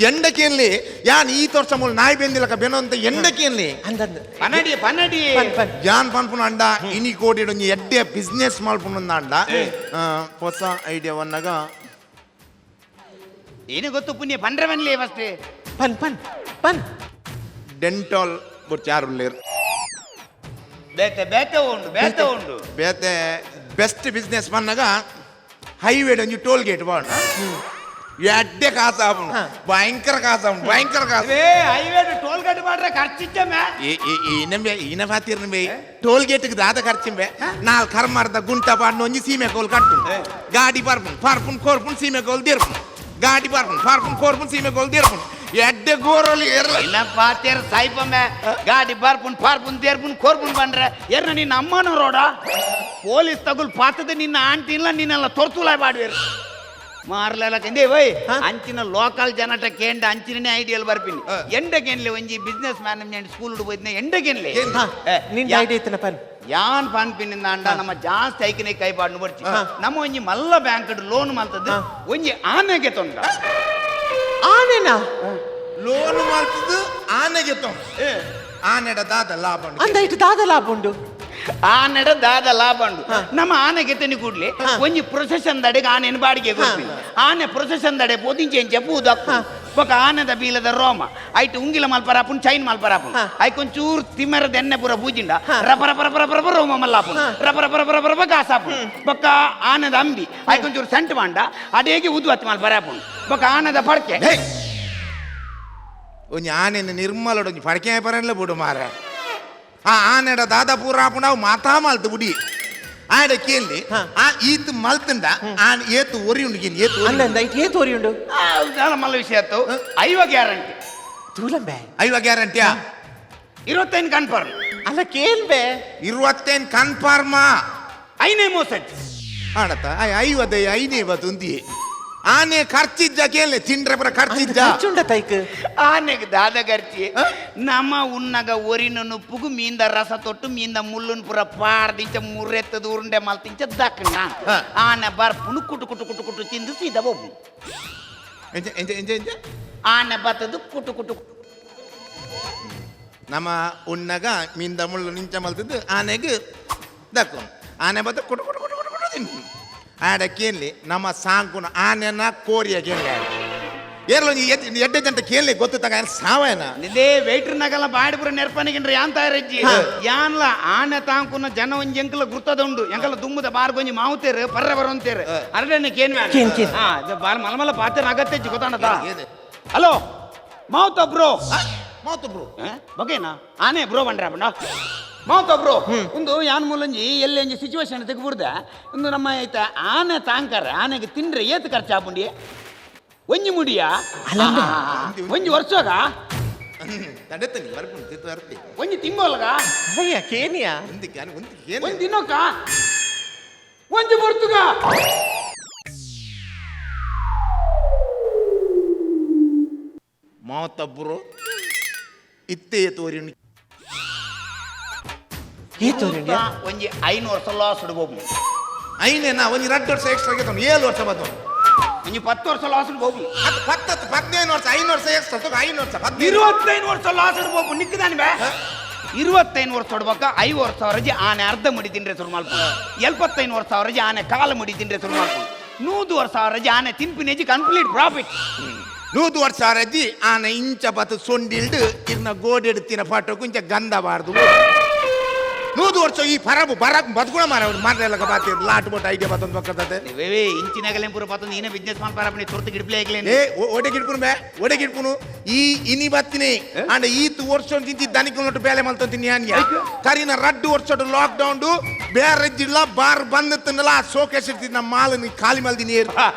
ಎಂಡಕೇನ್ಲಿ ಯಾನ್ ಈ ವರ್ಷ ಮೂಲ ನಾಯಿ ಬೆಂದಿಲಕ ಬೆನೊಂತ ಎಂಡಕೇನ್ಲಿ ಅಂದಂದು ಪನಡಿ ಪನಡಿ ಯಾನ್ ಪನ್ಪುನ ಅಂಡ ಇನಿ ಕೋಟಿ ಒಂಜಿ ಎಡ್ಡೆ ಬಿಸ್ನೆಸ್ ಮಲ್ಪುನ ಅಂಡ ಹೊಸ ಐಡಿಯಾ ವನ್ನಾಗ ಏನು ಗೊತ್ತು ಪುಣ್ಯ ಪಂಡ್ರವನ್ಲಿ ಫಸ್ಟ್ ಪನ್ ಪನ್ ಪನ್ ಡೆಂಟಲ್ ಚಾರು ಉಲ್ಲೇರ್ ಬೇತೆ ಬೇತೆ ಉಂಡು ಬೇತೆ ಉಂಡು ಬೇತೆ ಬೆಸ್ಟ್ ಬಿಸ್ನೆಸ್ ಪನ್ನಾಗ ಹೈವೇ ಒಂಜಿ ಟೋಲ್ ಗೇಟ್ ಬಾಂಡ್ ಎಡ್ಡೆ ಕಾಸು ಆಪುಂಡು ಭಯಂಕರ ಕಾಸು ಆಪುಂಡು ಭಯಂಕರ ಕಾಸು. Highway toll gate ಮಾಡ್ರೆ ಖರ್ಚಿಚ್ಚಮೆ ಈನ ಫಾತಿರ್ನ ಟೋಲ್ ಗೇಟ್ ದಾದ ಖರ್ಚಿಂಬೆ ನಾಲ್ ಕರ್ಮಾರ್ದ ಗುಂಟ ಪಾಡ್ನ ಒಂಜಿ ಸೀಮೆ ಕೋಲ್ ಕಟ್ಟು ಗಾಡಿ ಪರ್ಪುಂಡು ಪರ್ಪುಂಡು ಕೋರ್ಪುಂಡು ಸೀಮೆ ಕೋಲ್ ದೇರ್ಪುಂಡು ಗಾಡಿ ಪರ್ಪುಂಡು ಪರ್ಪುಂಡು ಕೋರ್ಪುಂಡು ಸೀಮೆ ಕೋಲ್ ದೇರ್ಪುಂಡು ಎಡ್ಡೆ ಗೋರಲಿ ಇಲ್ಲ ಪಾತೇರ್ ಸಾಯ್ಪಮ್ಮೆ ಗಾಡಿ ಬರ್ಪುನ್ ಪಾರ್ಪುನ್ ದೇರ್ಪುನ್ ಕೋರ್ಪುನ್ ಬಂದ್ರೆ ಎರ್ನ ನಿನ್ನ ಅಮ್ಮನ ರೋಡ ಪೊಲೀಸ್ ತಗುಲ್ ಪಾತದ ನಿನ್ನ ಆಂಟಿ ಇಲ್ಲ ನಿನ್ನೆಲ್ಲ ತೊರ್ತುಲಾಯ್ ಬಾಡ್ವೇರು ಮಾರ್ಲೆಲ್ಲ ಕಂದೆ ವೈ ಅಂಚಿನ ಲೋಕಲ್ ಜನಟ ಕೇಂಡ ಅಂಚಿನೇ ಐಡಿಯಲ್ ಬರ್ಪಿನಿ ಎಂಡಕೇನ್ಲೆ ಒಂಜಿ business man school ಹೋಯ್ತಿನ ಎಂಡಕೇನ್ಲೆ ನಿನ್ನ ಐಡಿಯಾ ಇತ್ತನ ಪನ್ ಯಾನ್ ಪನ್ಪಿನಿಂದ ಅಂಡ ನಮ್ಮ ಜಾಸ್ತಿ ಐಕಿನ ಕೈ ಪಾಡ್ನು ಬರ್ಚಿ ನಮ್ಮ ಒಂಜಿ ಮಲ್ಲ ಬ್ಯಾಂಕ್ ಲೋನ್ ಮಲ್ತದ್ದು ಒಂಜಿ ಆನೆಗೆ ತೊಂದ ಆನೆನಾ ಲೋನ್ ಮಲ್ತದ್ದು ಆನೆಗೆ ತೊಂದ ಆನೆಡ ದಾದ ಲಾಭ ಅಂದ ಇಟ್ಟು ದಾದ ಲಾಭ ಉಂಡು ಆನೆಡ ದಾದ ಲಾಭ ಉಂಡು ನಮ್ಮ ಆನೆಗೆ ತನಿ ಕೂಡ್ಲೆ ಒಂಜಿ ಪ್ರೊಸೆಷನ್ ದಡೆಗೆ ಆನೆನ ಬಾಡಿಗೆ ಕೊಡ್ತೀನಿ ಆನೆ ಪ್ರೊಸೆಷನ್ ದಡೆ ಪೋದಿಂಚೆ ಎಂಚೆ ಪೂದಕ್ಕು ಬೊಕ ಆನೆದ ಬೀಲದ ರೋಮ ಐಟ್ ಉಂಗಿಲ ಮಲ್ಪರಾಪುನ್ ಚೈನ್ ಮಲ್ಪರಾಪುನ್ ಐಕೊಂಚೂರು ತಿಮರದ ಎಣ್ಣೆ ಪೂರ ಪೂಜಿಂಡ ರಪ ರಪ ರಪ ರಪ ರಪ ರೋಮ ಮಲ್ಲಾಪುನ್ ರಪ ರಪ ರಪ ರಪ ರಪ ಕಾಸಾಪುನ್ ಬೊಕ ಆನೆದ ಅಂಬಿ ಐಕೊಂಚೂರು ಸೆಂಟ್ ಮಾಂಡ ಅಡೇಗೆ ಉದ್ವತ್ ಮಲ್ಪರಾಪುನ್ ಬೊಕ ಆನೆದ ಪಡ್ಕೆ ಒಂಜಿ ಆನೆನ ನಿರ್ಮಲಡು ಒಂಜಿ ಪಡ್ಕೆ ಪರನ್ಲ ಬಿಡು ಮಾರ ಆ ಆನೆಡ ದಾದ ಪೂರ ಆಪುಂಡು ಅವು ಮಾತಾ ಮಲ್ತು ಬುಡಿ ಆಡ ಕೇಳಿ ಆ ಈತ್ ಮಲ್ತಂಡ ಆನ್ ಏತು ಒರಿ ಉಂಡು ಕೇಳಿ ಏತು ಅಲ್ಲ ಐಟ್ ಏತು ಒರಿ ಉಂಡು ಮಲ್ಲ ವಿಷಯ ಆತು ಐವ ಗ್ಯಾರಂಟಿ ತೂಲಂಬೆ ಐವ ಗ್ಯಾರಂಟಿಯಾ 25 ಕನ್ಫರ್ಮ್ ಅಲ್ಲ ಕೇಳ್ಬೆ 25 ಕನ್ಫರ್ಮಾ ಐನೇ ಮೋಸಜ್ಜಿ ಆಡತ ಐವದ ಐನೇ ಬತ್ತುಂದಿ ಆನೆ ಖರ್ಚಿಜ್ಜ ಕೇಳಿ ತಿಂಡ್ರೆ ಪುರ ಖರ್ಚಿಜ್ಜ ಖರ್ಚುಂಡ ತೈಕ್ ಆನೆಗ್ ದಾದ ಖರ್ಚಿ ನಮ್ಮ ಉನ್ನಗ ಒರಿನ ನುಪ್ಪುಗು ಮೀಂದ ರಸ ತೊಟ್ಟು ಮೀಂದ ಮುಳ್ಳುನ್ ಪುರ ಪಾರ್ದಿಂಚ ಮುರ್ರೆತ್ತದ ಉರುಂಡೆ ಮಲ್ತಿಂಚ ದಕ್ಕಣ ಆನೆ ಬರ್ಪುನು ಕುಟು ಕುಟು ಕುಟು ಕುಟು ತಿಂದು ಸೀದಾ ಹೋಗು ಆನೆ ಬತ್ತದು ಕುಟು ಕುಟು ನಮ್ಮ ಉಣ್ಣಗ ಮೀಂದ ಮುಳ್ಳು ನಿಂಚ ಮಲ್ತಿದ್ದು ಆನೆಗ್ ದಕ್ಕು ಆನೆ ಬತ್ತ ಕುಟು ಕುಟು ಕುಟು ಕುಟು ಕುಟು ತಿಂದು ಆಡ ಕೇಳಿ ನಮ್ಮ ಸಾಂಕುನ ಆನೆನ ಕೋರಿಯ ಕೇಳಿ ಏರ್ಲ ಎಡ್ಡೆ ಜಂಟ ಕೇಳಿ ಗೊತ್ತು ತಗ ಸಾವಯನ ನಿಂದೇ ವೇಟ್ರ್ ನಗಲ ಬಾಡಿ ಪುರ ನೆರ್ಪನಿಗಿನ್ರಿ ಯಾಂತ ರಜ್ಜಿ ಯಾನ್ಲ ಆನೆ ತಾಂಕುನ ಜನ ಒಂಜಿ ಎಂಕಲ ಗುರ್ತದ ಉಂಡು ಎಂಕಲ ದುಮ್ಮದ ಬಾರ್ ಗೊಂಜಿ ಮಾವುತೇರು ಪರ್ರೆ ಬರೋಂತೇರು ಅರಡನೆ ಕೇನ್ ಹಾ ಬಾರ್ ಮಲಮಲ ಪಾತ್ರ ಅಗತ್ಯ ಗೊತ್ತಾಣದ ಹಲೋ ಮಾವುತ ಬ್ರೋ ಮಾವುತ ಬ್ರೋ ಬಗೇನಾ ಆನೆ ಬ್ರೋ ಬಂಡ್ರ ಬಣ್ಣ ಮಾವುತ ಬ್ರೋ ಒಂದು ಯಾನ್ ಮೂಲಂಜಿ ಎಲ್ಲಿ ಒಂಜಿ ಸಿಚುವೇಶನ್ ತೆಗ್ಬಿಡ್ದೆ ಒಂದು ನಮ್ಮ ಐತ ಆನೆ ತಾಂಕರ ಆನೆಗೆ ತಿಂಡ್ರೆ ಏತ್ ಖರ್ಚಾಪುಂಡಿ ಒಂಜಿ ಮುಡಿಯಾ ಒಂಜಿ ವರ್ಷಗ ಒಂಜಿ ತಿಂಗೋಲ್ಗ ಅಯ್ಯ ಕೇನಿಯಾ ಒಂಜಿ ದಿನಕ್ಕ ಒಂಜಿ ಬರ್ತುಗ ಮಾವತ್ತಬ್ರು ಇತ್ತೇ ತೋರಿ ಈ ತೋರಿ ಒಂಜಿ 5 ವರ್ಷ ಲಾಸ್ ಇಡ್ಬೋದು ಐನೇನಾ ಒಂಜಿ 2 ವರ್ಷ ಎಕ್ಸ್ಟ್ರಾ ಆಗೈತೆ 7 ವರ್ಷ ಬಂದು ಒಂಜಿ 10 ವರ್ಷ ಲಾಸ್ ಇಡ್ಬೋದು ಅದು 10 15 ವರ್ಷ 5 ವರ್ಷ ಎಕ್ಸ್ಟ್ರಾ ತಗೋ 5 ವರ್ಷ 25 ವರ್ಷ ಲಾಸ್ ಇಡ್ಬೋದು ನಿಕ್ಕದಾನೆ ಬೇ 25 ವರ್ಷ ಹೊಡ್ಬೇಕ 5 ವರ್ಷ ಅವರಜಿ ಆನೆ ಅರ್ಧ ಮುಡಿ ತಿಂದ್ರೆ ಶುರು ಮಾಡ್ಕೊಂಡು 75 ವರ್ಷ ಅವರಜಿ ಆನೆ ಕಾಲು ಮುಡಿ ತಿಂದ್ರೆ ಶುರು ಮಾಡ್ಕೊಂಡು 100 ವರ್ಷ ಅವರಜಿ ಆನೆ ತಿನ್ಪಿನೇಜಿ ಕಂಪ್ಲೀಟ್ ಪ್ರಾಫಿಟ್ 100 ವರ್ಷ ಅವರಜ್ಜಿ ಆನೆ ಇಂಚ ಬತ್ತು ಸೊಂಡಿಲ್ಡು ಇರ್ನ ಗೋಡೆಡ್ತಿನ ಫಾಟೋಕು ಇಂಚ ಗಂಧ ಬಾರ್ದು 100 ವರ್ಷ ಈ ಪರಬು ಬರಕ್ ಬದುಕುಣ ಮಾರ ಮಾರ್ಲೆಲ್ಲ ಬಾತಿ ಲಾಟ್ ಬೋಟ್ ಐಡಿಯಾ ಬತ್ತೊಂದು ಪಕ್ಕದತೆ ವೇವೇ ಇಂಚಿನಾಗಲೇ ಪೂರ ಪತ್ತೊಂದು ಏನೇ ಬಿಸ್ನೆಸ್ ಮಾಡ್ಪಾರ ನೀ ತುರ್ತು ಗಿಡ್ಪ್ಲೇ ಆಗಲೇ ಏ ಒಡೆ ಗಿಡ್ಪುನು ಬೇ ಒಡೆ ಗಿಡ್ಪುನು ಈ ಇನಿ ಬತ್ತಿನಿ ಅಂಡ ಈತ್ ವರ್ಷ ತಿಂತಿ ದನಿಕುಲ್ ಬೇಲೆ ಮಲ್ತೊಂತೀನಿ ಅನ್ಯ ಕರಿನ 2 ವರ್ಷ ಲಾಕ್ ಡೌನ್ ಬೇರೆ ಜಿಲ್ಲ ಬಾರ್ ಬಂದ್ ತಿನ್ನಲ್ಲ ಸೋಕೇಶ್ ಇರ್ತಿದ್ ನಮ್ಮ ಮಾಲ್ ನೀ ಖಾಲಿ ಮಲ್ದಿನಿ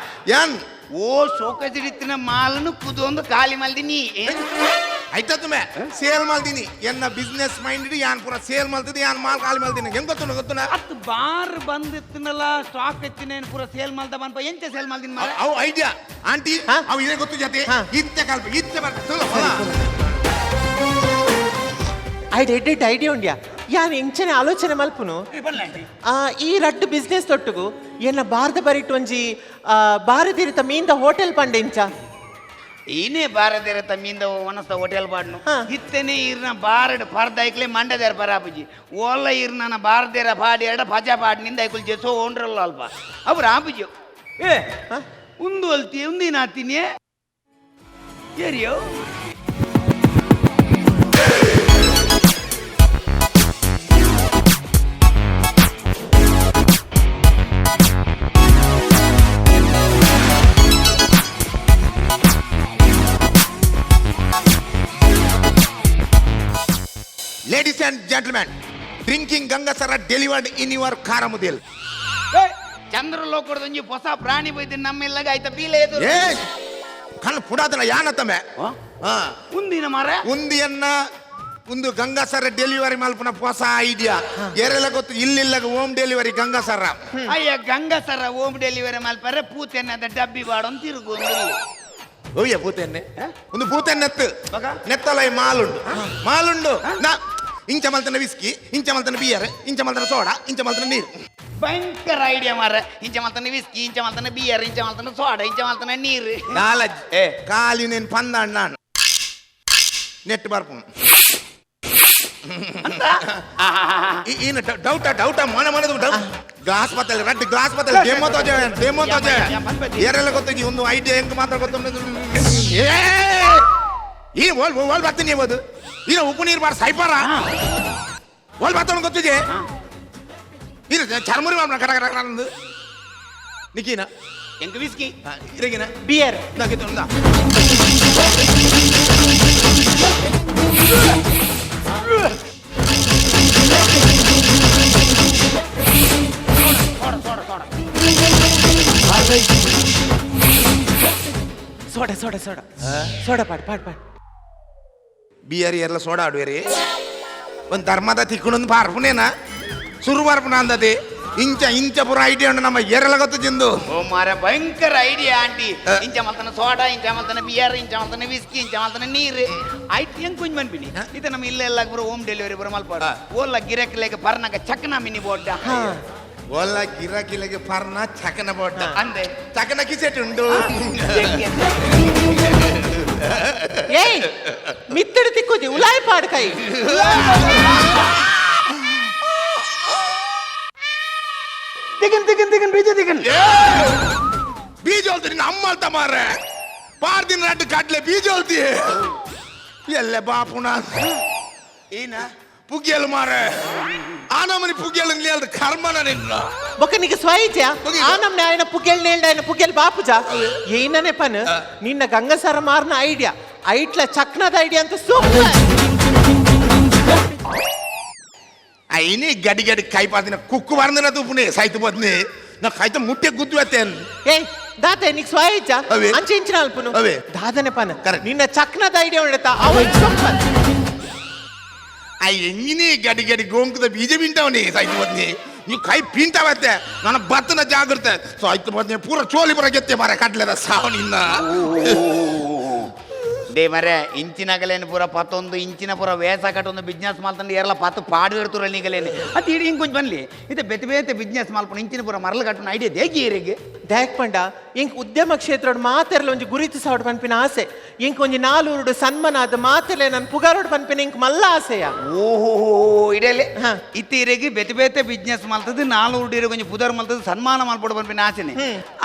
ಏನ್ ಓ ಸೋಕೇಶ್ ಇಡ್ತಿನ ಮಾಲನ್ನು ಕುದೊಂದು ಖಾಲಿ ಮಲ್ದಿನಿ ಆಯ್ತಾ ಸೇಲ್ ಮಲ್ದಿನಿ ಎನ್ನ ಬಿಸ್ನೆಸ್ ಮೈಂಡ್ ಯಾನ್ ಪೂರ ಸೇಲ್ ಮಲ್ತಿದ್ದೆ ಯಾನ್ ಮಾಲ್ ಖಾಲಿ ಮಲ್ದಿನಿ ಹೆಂಗ್ ಗೊತ್ತು ಗೊತ್ತುನ ಅತ್ ಬಾರ್ ಬಂದಿತ್ತಿನಲ್ಲ ಸ್ಟಾಕ್ ಎತ್ತಿನ ಪೂರ ಸೇಲ್ ಮಲ್ದ ಬಂಪ ಎಂಚ ಸೇಲ್ ಮಲ್ದಿನ ಮಾರ ಅವು ಐಡಿಯಾ ಆಂಟಿ ಅವು ಇದೇ ಗೊತ್ತು ಜಾತಿ ಇತ್ತೆ ಕಲ್ಪ ಇತ್ತೆ ಬರ್ತದೆ ಐಡ್ ಎಡ್ ಐಡಿಯಾ ಉಂಡ್ಯಾ ಯಾನ್ ಎಂಚನೆ ಆಲೋಚನೆ ಮಲ್ಪುನು ಈ ರಡ್ಡು ಬಿಸ್ನೆಸ್ ತೊಟ್ಟುಗು ಎನ್ನ ಬಾರ್ದ ಬರಿಟ್ ಒಂಜಿ ಬಾರದಿರಿತ ಮೀಂದ ಹೋಟೆಲ್ ಪಂಡೆ ಇಂಚ ಈನೇ ಬಾರದಿರತ ಮೀಂದ ಒಣಸ್ತ ಹೋಟೆಲ್ ಬಾಡ್ನು ಇತ್ತನೆ ಇರ್ನ ಬಾರಡ್ ಪರ್ದಾಯ್ಕ್ಲೆ ಮಂಡದೇರ ಪರಾಪುಜಿ ಓಲ್ಲ ಇರ್ನ ಬಾರದೇರ ಪಾಡಿ ಎರಡ ಪಜಾ ಪಾಡಿ ನಿಂದ ಐಕುಲ್ ಜೆಸೋ ಓಂಡ್ರಲ್ಲ ಅಲ್ಪ ಅವ್ರ ಆಪುಜಿ ಏ ಉಂದು ಅಲ್ತಿ ಉಂದಿನ ಆತೀನಿ ಏರಿಯೋ Ladies and gentlemen, drinking Gangasara delivered in your Karamudil. ಚಂದ್ರಲೋಕದೊಂಜಿ ಹೊಸ ಪ್ರಾಣಿ ಬೈದು ನಮ್ಮೆಲ್ಲಗ ಆಯ್ತಾ ಬೀಲೆ ಎದುರು ಏ ಕಣ್ಣು ಪುಡಾದಲ್ಲ ಯಾನತ್ತಮೆ ಉಂದಿನ ಮರ ಉಂದಿಯನ್ನ ಒಂದು ಗಂಗಾಸರ ಡೆಲಿವರಿ ಮಲ್ಪನ ಹೊಸ ಐಡಿಯಾ ಏರೆಲ್ಲ ಗೊತ್ತು ಇಲ್ಲಿಲ್ಲ ಹೋಮ್ ಡೆಲಿವರಿ ಗಂಗಾಸರ ಅಯ್ಯ ಗಂಗಾಸರ ಹೋಮ್ ಡೆಲಿವರಿ ಮಲ್ಪರೆ ಪೂತೆನ್ನದ ಡಬ್ಬಿ ಬಾಡೊಂದು ತಿರುಗು ಒಯ್ಯ ಪೂತೆನ್ನೆ ಒಂದು ಪೂತೆನ್ನೆತ್ತು ನೆತ್ತಲ ಈ ಮಾಲುಂಡು ಮಾಲುಂಡು ನಾ ಇಂಚ ಮಲ್ತನ ವಿಸ್ಕಿ ಇಂಚ ಮಲ್ತನ ಬಿಯರ್ ಇಂಚ ಮಲ್ತನ ಸೋಡಾ ಇಂಚ ಮಲ್ತನ ನೀರು ಭಯಂಕರ ಐಡಿಯಾ ಮಾರ ಇಂಚ ಮಲ್ತನ ವಿಸ್ಕಿ ಇಂಚ ಮಲ್ತನ ಬಿಯರ್ ಇಂಚ ಮಲ್ತನ ಸೋಡಾ ಇಂಚ ಮಲ್ತನ ನೀರು ನಾಲಜ್ ಖಾಲಿ ನೇನು ಪಂದ ನಾನು ನೆಟ್ ಬರ್ಪು ಈನ ಡೌಟ ಡೌಟ ಮನ ಮನದು ಡೌಟ್ ಗ್ಲಾಸ್ ಬತ್ತಲ್ಲ ರಡ್ಡು ಗ್ಲಾಸ್ ಬತ್ತಲ್ಲ ಡೆಮೋ ತೋಜೆ ಡೆಮೋ ತೋಜೆ ಏರೆಲ್ಲ ಗೊತ್ತಿಗೆ ಒಂದು ಐಡಿಯಾ ಹೆಂಗ್ ಮಾತ್ರ ಗೊತ್ತು ಏ ಈ ಓಲ್ ಓಲ್ ಬರ್ತೀನಿ ಅದು ಈಗ ಉಪ್ಪು ನೀರು ಬಾರ ಸೈಪಾರ ಓಲ್ ಬರ್ತಾನ ಗೊತ್ತಿದೆ ಇದು ಚರ್ಮುರಿ ಮಾಡ ಕರ ಕರ ಕರ ಅಂದು ನಿಕಿನ ಎಂಕ್ ವಿಸ್ಕಿ ಇರಗಿನ ಬಿಯರ್ ನಾಕಿತ್ತು ಸೋಡಾ ಸೋಡಾ ಸೋಡಾ ಸೋಡಾ ಪಾಡ್ ಪಾಡ್ ಪಾಡ್ ಬಿಯರ್ ಎಲ್ಲ ಸೋಡಾ ಆಡುವೇರಿ ಒಂದು ಧರ್ಮದ ತಿಕ್ಕುಣೊಂದು ಪಾರ್ಪುನೇನ ಸುರು ಪಾರ್ಪುನ ಅಂದದೆ ಇಂಚ ಇಂಚ ಪೂರ ಐಡಿಯಾ ಉಂಡು ನಮ್ಮ ಎರಲಗತ್ತು ಜಿಂದು. ಓ ಮಾರ ಭಯಂಕರ ಐಡಿಯಾ ಆಂಟಿ. ಇಂಚ ಮಲ್ತನ ಸೋಡಾ, ಇಂಚ ಮಲ್ತನ ಬಿಯರ್, ಇಂಚ ಮಲ್ತನ ವಿಸ್ಕಿ, ಇಂಚ ಮಲ್ತನ ನೀರು. ಐಟ್ ಹೆಂಗ್ ಕುಂಜ್ ಮನ್ಪಿನಿ ಇದು ನಮ್ಮ ಇಲ್ಲ ಎಲ್ಲ ಪೂರ ಹೋಮ್ ಡೆಲಿವರಿ ಪೂರ ಮಲ್ಪಾಡು. ಓಲ್ಲ ಗಿರಕ್ಲೆಗೆ ಪರ್ನಗ ಚಕ್ನ ಮಿನಿ ಬೋಡ್ಡ. ಓಲ್ಲ ಗಿರಕಿಲೆಗೆ ಪರ್ನ ಚಕನ ಬೋಡ್ಡ ಅಂದೆ ಚಕನ ಕಿಸೆಟ್ ಉಂಡು. ಏಯ್ ಮಿತ್ತಡು ತಿಕ್ಕುಜಿ ಉಲಾಯ್ ಪಾಡು ಕೈ. ತಿಗನ್ ತಿಗನ್ ತಿಗನ್ ಬೀಜ ತಿಗನ್ ಬೀಜ ಹೋಲ್ತಿ ನಿನ್ನ ಅಮ್ಮಲ್ತ ಮಾರ್ರೆ. ಪಾರ್ದಿನ ರಡ್ಡು ಕಡ್ಲೆ ಬೀಜ ಹೋಲ್ತಿ ಎಲ್ಲ ಬಾಪುಣ ಏನ ಪುಗ್ಗಿಯಲು ಮಾರೆ. ಆನಮನಿ ಪುಗ್ಗಿಯಲು ನಿಲ್ದು ಕರ್ಮನ ನಿನ್ನ. ಬೊಕ್ಕ ನಿಗೆ ಸ್ವೈಜ ಆ ನಮ್ನೆ ಆಯನ ಪುಗ್ಗೆಲ್ ನೇಲ್ಡ ಆಯನ ಪುಗ್ಗೆಲ್ ಬಾಪುಜ ಏನನೆ ಪನ್ ನಿನ್ನ ಗಂಗಸರ ಮಾರ್ನ ಐಡಿಯಾ ಐಟ್ಲ ಚಕ್ನದ ಐಡಿಯಾ ಅಂತ ಸೂಪರ್. ಐನಿ ಗಡಿ ಗಡಿ ಕೈ ಪಾದಿನ ಕುಕ್ಕು ಬಾರ್ದಿನ ತೂಪುನಿ ಸೈತು ಬದ್ನಿ ನಾ ಕೈತ ಮುಟ್ಟೆ ಗುದ್ದು ಅತ್ತೇನ್. ಏಯ್ ದಾತೆ ನಿಕ್ ಸ್ವೈಜ ಅಂಚೆ ಇಂಚಿನ ಅಲ್ಪುನು ದಾದನೆ ಪನ್ ನಿನ್ನ ಚಕ್ನದ ಐಡಿಯಾ ಉಂಡತ ಅವು ಸೂಪರ್. ಆ ಎಂಗಿನಿ ಗಡಿ ಗಡಿ ಗೋಂಕದ ಬೀಜ ಪಿಂಟವನಿ ಸೈತು ಬದ್ನಿ ನೀವು ಕೈ ಪಿಂಟವತ್ತೆ ನನ್ನ ಬತ್ತನ ಜಾಗ್ರತೆ ಸೈತು ಬದ್ನಿ ಪೂರ ಚೋಲಿ ಪೂರ ಗೆತ್ತೆ ಮಾರ ಕಡ್ಲೆದ ಸಾವು ನಿನ್ನ. They ಮರೆ ಇಂಚಿನಗಲೇನು ಪೂರ ಪತ್ತೊಂದು ಇಂಚಿನ ಪೂರ ವೇಸ ಕಟ್ಟೊಂದು ಬಿಸ್ನೆಸ್ ಮಾಲ್ತಂಡು ಏರ್ಲ ಪತ್ತು ಪಾಡು ಇಡ್ತುರ ನೀಗಲೇನು ಅದು ಇಡೀ ಹಿಂಗೆ ಕೊಂಚ ಬನ್ಲಿ ಇದು ಬೆತೆ ಬೇತೆ ಬಿಸ್ನೆಸ್ ಮಾಲ್ಪಣ ಇಂಚಿನ ಪೂರ ಮರಳು ಕಟ್ಟುನ ಐಡಿಯಾ ದೇಗಿ ಏರಿಗೆ ದ್ಯಾಕ್ ಪಂಡ ಇಂಕ್ ಉದ್ಯಮ ಕ್ಷೇತ್ರ ಮಾತೆರ್ಲ ಒಂಜಿ ಗುರಿತು ಸಾವಡ್ ಪನ್ಪಿನ ಆಸೆ ಇಂಕ್ ಒಂಜಿ ನಾಲೂರುಡು ಸನ್ಮಾನ ಆದ ಮಾತೆರ್ಲೆ ನನ್ ಪುಗಾರೋಡು ಪನ್ಪಿನ ಇಂಕ್ ಮಲ್ಲ ಆಸೆಯ. ಓಹೋ ಇಡಲೆ ಇತ್ತೀರೆಗೆ ಬೆತೆ ಬೇತೆ ಬಿಸ್ನೆಸ್ ಮಲ್ತದ್ದು ನಾಲೂರು ಇರು ಕೊಂಚ ಪುದರ್ ಮಲ್ತದ್ದು ಸನ್ಮಾನ ಮಲ್ಪಡು ಪನ್ಪಿನ ಆಸೆನೆ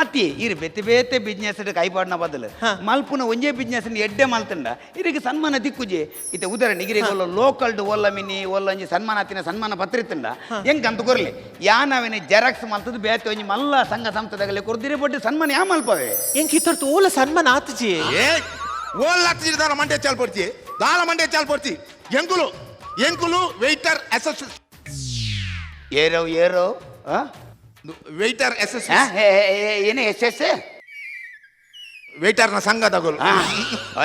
ಅತ್ತಿ ಇರು ಬೆತೆ ಬೇತೆ ಬಿಸ್ನೆಸ್ ಕೈಪಾಡಿನ ಬದಲು ಮಲ್ಪುನ ಒಂಜೇ ಬಿಸ್ನೆಸ್ ಎಡ್ಡೆ ಮಲ್ತಂಡ ಇರಿಗೆ ಸನ್ಮಾನ ದಿಕ್ಕುಜೆ ಇತ್ತೆ ಉದಾಹರಣೆ ಇರಿಗೆ ಒಲ್ಲ ಲೋಕಲ್ಡ್ ಒಲ್ಲ ಮಿನಿ ಒಲ್ಲ ಒಂಜಿ ಸನ್ಮಾನ ಆತಿನ ಸನ್ಮಾನ ಪತ್ರ ಇತ್ತಂಡ ಹೆಂಗ್ ಅಂತ ಕೊರ್ಲಿ ಯಾನವೇನೆ ಜೆರಾಕ್ಸ್ ಮಲ್ತದ್ದು ಬೇತೆ ಒಂಜಿ ಮಲ್ಲ ಸಂಘ ಸಂಸ್ಥೆದಾಗಲೇ ಕೊರ್ದಿರೆ ಬಡ್ಡಿ ಸನ್ಮಾನ ಯಾ ಮಲ್ಪವೆ ಎಂಕ್ ಇತ್ತರ್ತು ಓಲ ಸನ್ಮಾನ ಆತಜಿ. ಏ ಓಲ್ ಆತಜಿ ದಾಲ ಮಂಡೆ ಚಾಲ್ ಪಡ್ತಿ ದಾಲ ಮಂಡೆ ಚಾಲ್ ಪಡ್ತಿ ಎಂಕುಲು ಎಂಕುಲು ವೆಯ್ಟರ್ ಎಸ್ ಏರೋ ಏರೋ ವೆಯ್ಟರ್ ಎಸ್ ಎಸ್ ಏನೇ ಎಸ್ ಎಸ್ ವೆಯ್ಟರ್ನ ಸಂಘದಗಳು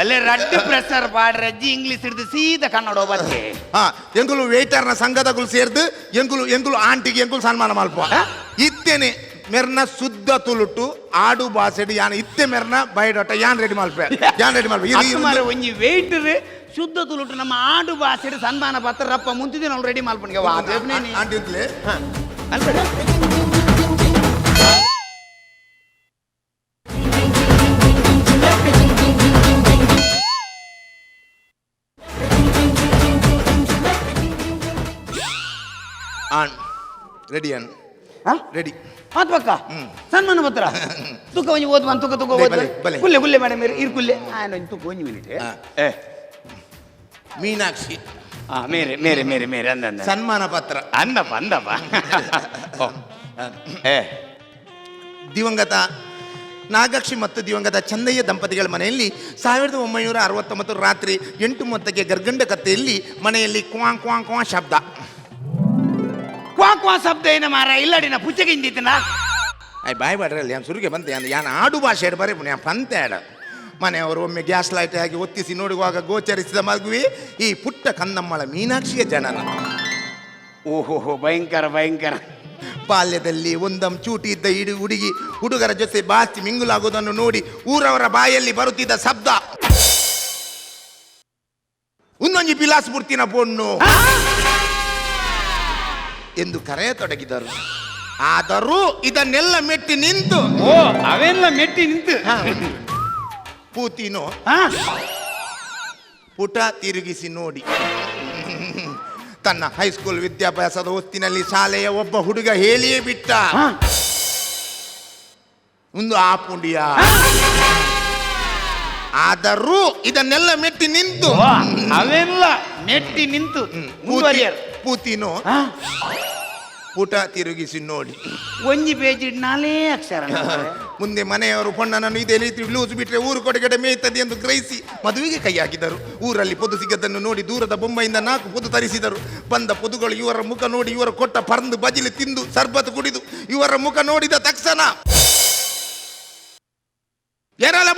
ಅಲ್ಲೇ ರಡ್ಡು ಪ್ರೆಷರ್ ಪಾಡ್ರಜ್ಜಿ ಇಂಗ್ಲಿಷ್ ಹಿಡಿದು ಸೀದಾ ಕನ್ನಡ ಬತ್ತೆ. ಹಾ ಎಂಕುಲು ವೆಯ್ಟರ್ನ ಸಂಘದಗಳು ಸೇರ್ದು ಎಂಕುಲು ಎಂಕುಲು ಆಂಟಿಗೆ ಎಂಕುಲು ಸನ್ಮಾನ ಮಲ್ಪ ಇತ್ತೇನೆ ಮೆರ್ನ ಶುದ್ಧ ತುಳುಟು ಆಡು ಬಾಸೆಡು ಯಾನ್ ಇತ್ತೆ ಮೆರ್ನ ಬಯಡೋಟ ಯಾನ್ ರೆಡಿ ಮಲ್ಪೆ ಯಾನ್ ರೆಡಿ ಮಲ್ಪೆ ಒಂಜಿ ವೆಯ್ಟರ್ ಶುದ್ಧ ತುಳುಟು ನಮ್ಮ ಆಡು ಭಾಷೆಡು ಸನ್ಮಾನ ಪತ್ರ ರಪ್ಪ ಮುಂತಿದ್ದೆ ನಾವು ರೆಡಿ ಮಲ್ಪಣಿಗೆ ವಾ ಆಂಟಿ ಇತ್ಲೆ ಆನ್ ರೆಡಿ ಆನ್ ರೆಡಿ ಆತ್ ಪಕ್ಕ ಸನ್ಮಾನ ಪತ್ರ ತುಕ್ಕ ಒಂಜಿ ಓದ್ವಾನ್ ತುಕ್ಕ ತುಕ್ಕ ಓದ್ವಾನ್ ಕುಲ್ಲೆ ಕುಲ್ಲೆ ಮೇಡಮ್ ಇರು ಕುಲ್ಲೆ ಆನ್ ಒಂಜಿ ತುಕ್ಕ ಒಂಜಿ ಮಿನಿಟ್. ಏ ಮೀನಾಕ್ಷಿ ಮೇರೆ ಮೇರೆ ಮೇರೆ ಮೇರೆ ಅಂದ ಅಂದ ಸನ್ಮಾನ ಪತ್ರ ಅಂದಪ್ಪ ಅಂದಪ್ಪ. ಏ ದಿವಂಗತ ನಾಗಕ್ಷಿ ಮತ್ತು ದಿವಂಗತ ಚಂದಯ್ಯ ದಂಪತಿಗಳ ಮನೆಯಲ್ಲಿ 1969 ರಾತ್ರಿ 8:30ಕ್ಕೆ ಗರ್ಗಂಡ ಕತ್ತೆಯಲ್ಲಿ ಮನೆಯಲ್ಲಿ ಕ್ವಾಂ ಕ್ವಾಂ ಕ್ವಾಂ ಶಬ್ದ. ಕ್ವಾ ಕ್ವಾ ಶಬ್ದ ಏನ ಮಾರ ಇಲ್ಲಡಿನ ಪುಚ್ಚಗೆ ಹಿಂದಿತ್ತನ ಅಯ್ ಬಾಯ್ ಬಾಡ್ರಲ್ಲಿ ಯಾನ್ ಸುರಿಗೆ ಬಂತೆ ಯಾನ್ ಯಾನ್ ಆಡು ಭಾಷೆ ಬರೀ ಯಾನ್ ಪಂತೆ ಆಡ. ಮನೆಯವರು ಒಮ್ಮೆ ಗ್ಯಾಸ್ ಲೈಟ್ ಆಗಿ ಒತ್ತಿಸಿ ನೋಡುವಾಗ ಗೋಚರಿಸಿದ ಮಗುವೆ ಈ ಪುಟ್ಟ ಕಂದಮ್ಮಳ ಮೀನಾಕ್ಷಿಯ ಜನನ. ಓಹೋಹೋ ಭಯಂಕರ ಭಯಂಕರ. ಬಾಲ್ಯದಲ್ಲಿ ಒಂದಂ ಚೂಟಿ ಇದ್ದ ಇಡು ಹುಡುಗಿ ಹುಡುಗರ ಜೊತೆ ಬಾಚಿ ಮಿಂಗುಲಾಗುವುದನ್ನು ನೋಡಿ ಊರವರ ಬಾಯಲ್ಲಿ ಬರುತ್ತಿದ್ದ ಶಬ್ದ ಒಂದೊಂಜಿ ಬಿಲಾಸ್ ಬುರ್ತಿನ ಪೊಣ್ಣು ಎಂದು ಕರೆಯತೊಡಗಿದರು. ಆದರೂ ಇದನ್ನೆಲ್ಲ ಮೆಟ್ಟಿ ನಿಂತು ಓ ಅವೆಲ್ಲ ಮೆಟ್ಟಿ ನಿಂತು ಪೂತಿನೋ ಪುಟ ತಿರುಗಿಸಿ ನೋಡಿ ತನ್ನ ಹೈಸ್ಕೂಲ್ ವಿದ್ಯಾಭ್ಯಾಸದ ಹೊತ್ತಿನಲ್ಲಿ ಶಾಲೆಯ ಒಬ್ಬ ಹುಡುಗ ಹೇಳಿಯೇ ಬಿಟ್ಟ ಒಂದು ಆ ಪುಂಡಿಯ. ಆದರೂ ಇದನ್ನೆಲ್ಲ ಮೆಟ್ಟಿ ನಿಂತು ಅವೆಲ್ಲ ಮೆಟ್ಟಿ ನಿಂತು ಪೂತಿನೋ ಪುಟ ತಿರುಗಿಸಿ ನೋಡಿ ಒಂಜಿ ಪೇಜ್ ನಾಲೇ ಅಕ್ಷರ. ಮುಂದೆ ಮನೆಯವರು ಪೊಣ್ಣನನ್ನು ಇದೇ ರೀತಿ ಲೂಸು ಬಿಟ್ಟರೆ ಊರು ಕೊಡಗಡೆ ಮೇಯ್ತದೆ ಎಂದು ಗ್ರಹಿಸಿ ಮದುವೆಗೆ ಕೈ ಹಾಕಿದರು. ಊರಲ್ಲಿ ಪೊದು ಸಿಗದನ್ನು ನೋಡಿ ದೂರದ ಬೊಂಬೈಯಿಂದ 4 ಪೊದು ತರಿಸಿದರು. ಬಂದ ಪೊದುಗಳು ಇವರ ಮುಖ ನೋಡಿ ಇವರು ಕೊಟ್ಟ ಪರಂದು ಬಜಿಲಿ ತಿಂದು ಸರ್ಬತ್ ಕುಡಿದು ಇವರ ಮುಖ ನೋಡಿದ ತಕ್ಷಣ ಏರಲ್ಲ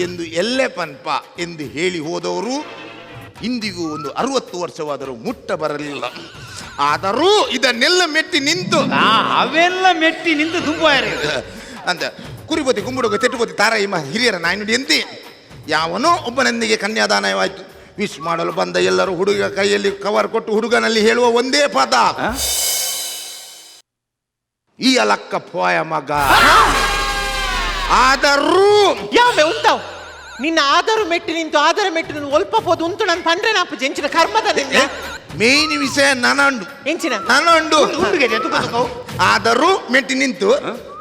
ಎಂದು ಎಲ್ಲೆ ಪನ್ಪ ಎಂದು ಹೇಳಿ ಹೋದವರು ಇಂದಿಗೂ ಒಂದು 60 ವರ್ಷವಾದರೂ ಮುಟ್ಟ ಬರಲಿಲ್ಲ. ಆದರೂ ಇದನ್ನೆಲ್ಲ ಮೆಟ್ಟಿ ನಿಂತು, ಅವೆಲ್ಲ ಮೆಟ್ಟಿ ನಿಂತು ತುಂಬ ಅಂತ ಕುರಿಪತಿ ಕುಂಬುಡುಗ ತೆಟ್ಟುಪತಿ ತಾರ ಹಿರಿಯರ ನಾಯಿನುಡಿ ಎಂತಿ ಯಾವನೋ ಒಬ್ಬನೊಂದಿಗೆ ಕನ್ಯಾದಾನವಾಯಿತು. ವಿಶ್ ಮಾಡಲು ಬಂದ ಎಲ್ಲರೂ ಹುಡುಗ ಕೈಯಲ್ಲಿ ಕವರ್ ಕೊಟ್ಟು ಹುಡುಗನಲ್ಲಿ ಹೇಳುವ ಒಂದೇ ಪದ, ಈ ಅಲಕ್ಕ ಪೋಯ ಮಗ. ಆದರೂ ಯಾವೆ ಉಂತಾವ್ ನಿನ್ನ ಆದರೂ ಮೆಟ್ಟಿ ನಿಂತು, ಆದರೂ ಮೆಟ್ಟಿ ನಿಂತು ಒಲ್ಪ ಪೋದು ಉಂಟು ನಾನು ಪಂಡ್ರೆ ನಾಪು ಎಂಚಿನ ಕರ್ಮದ ನಿನ್ನ ಮೇನ್ ವಿಷಯ ನನಂಡು ಎಂಚಿನ ನನಂಡು. ಆದರೂ ಮೆಟ್ಟಿ ನಿಂತು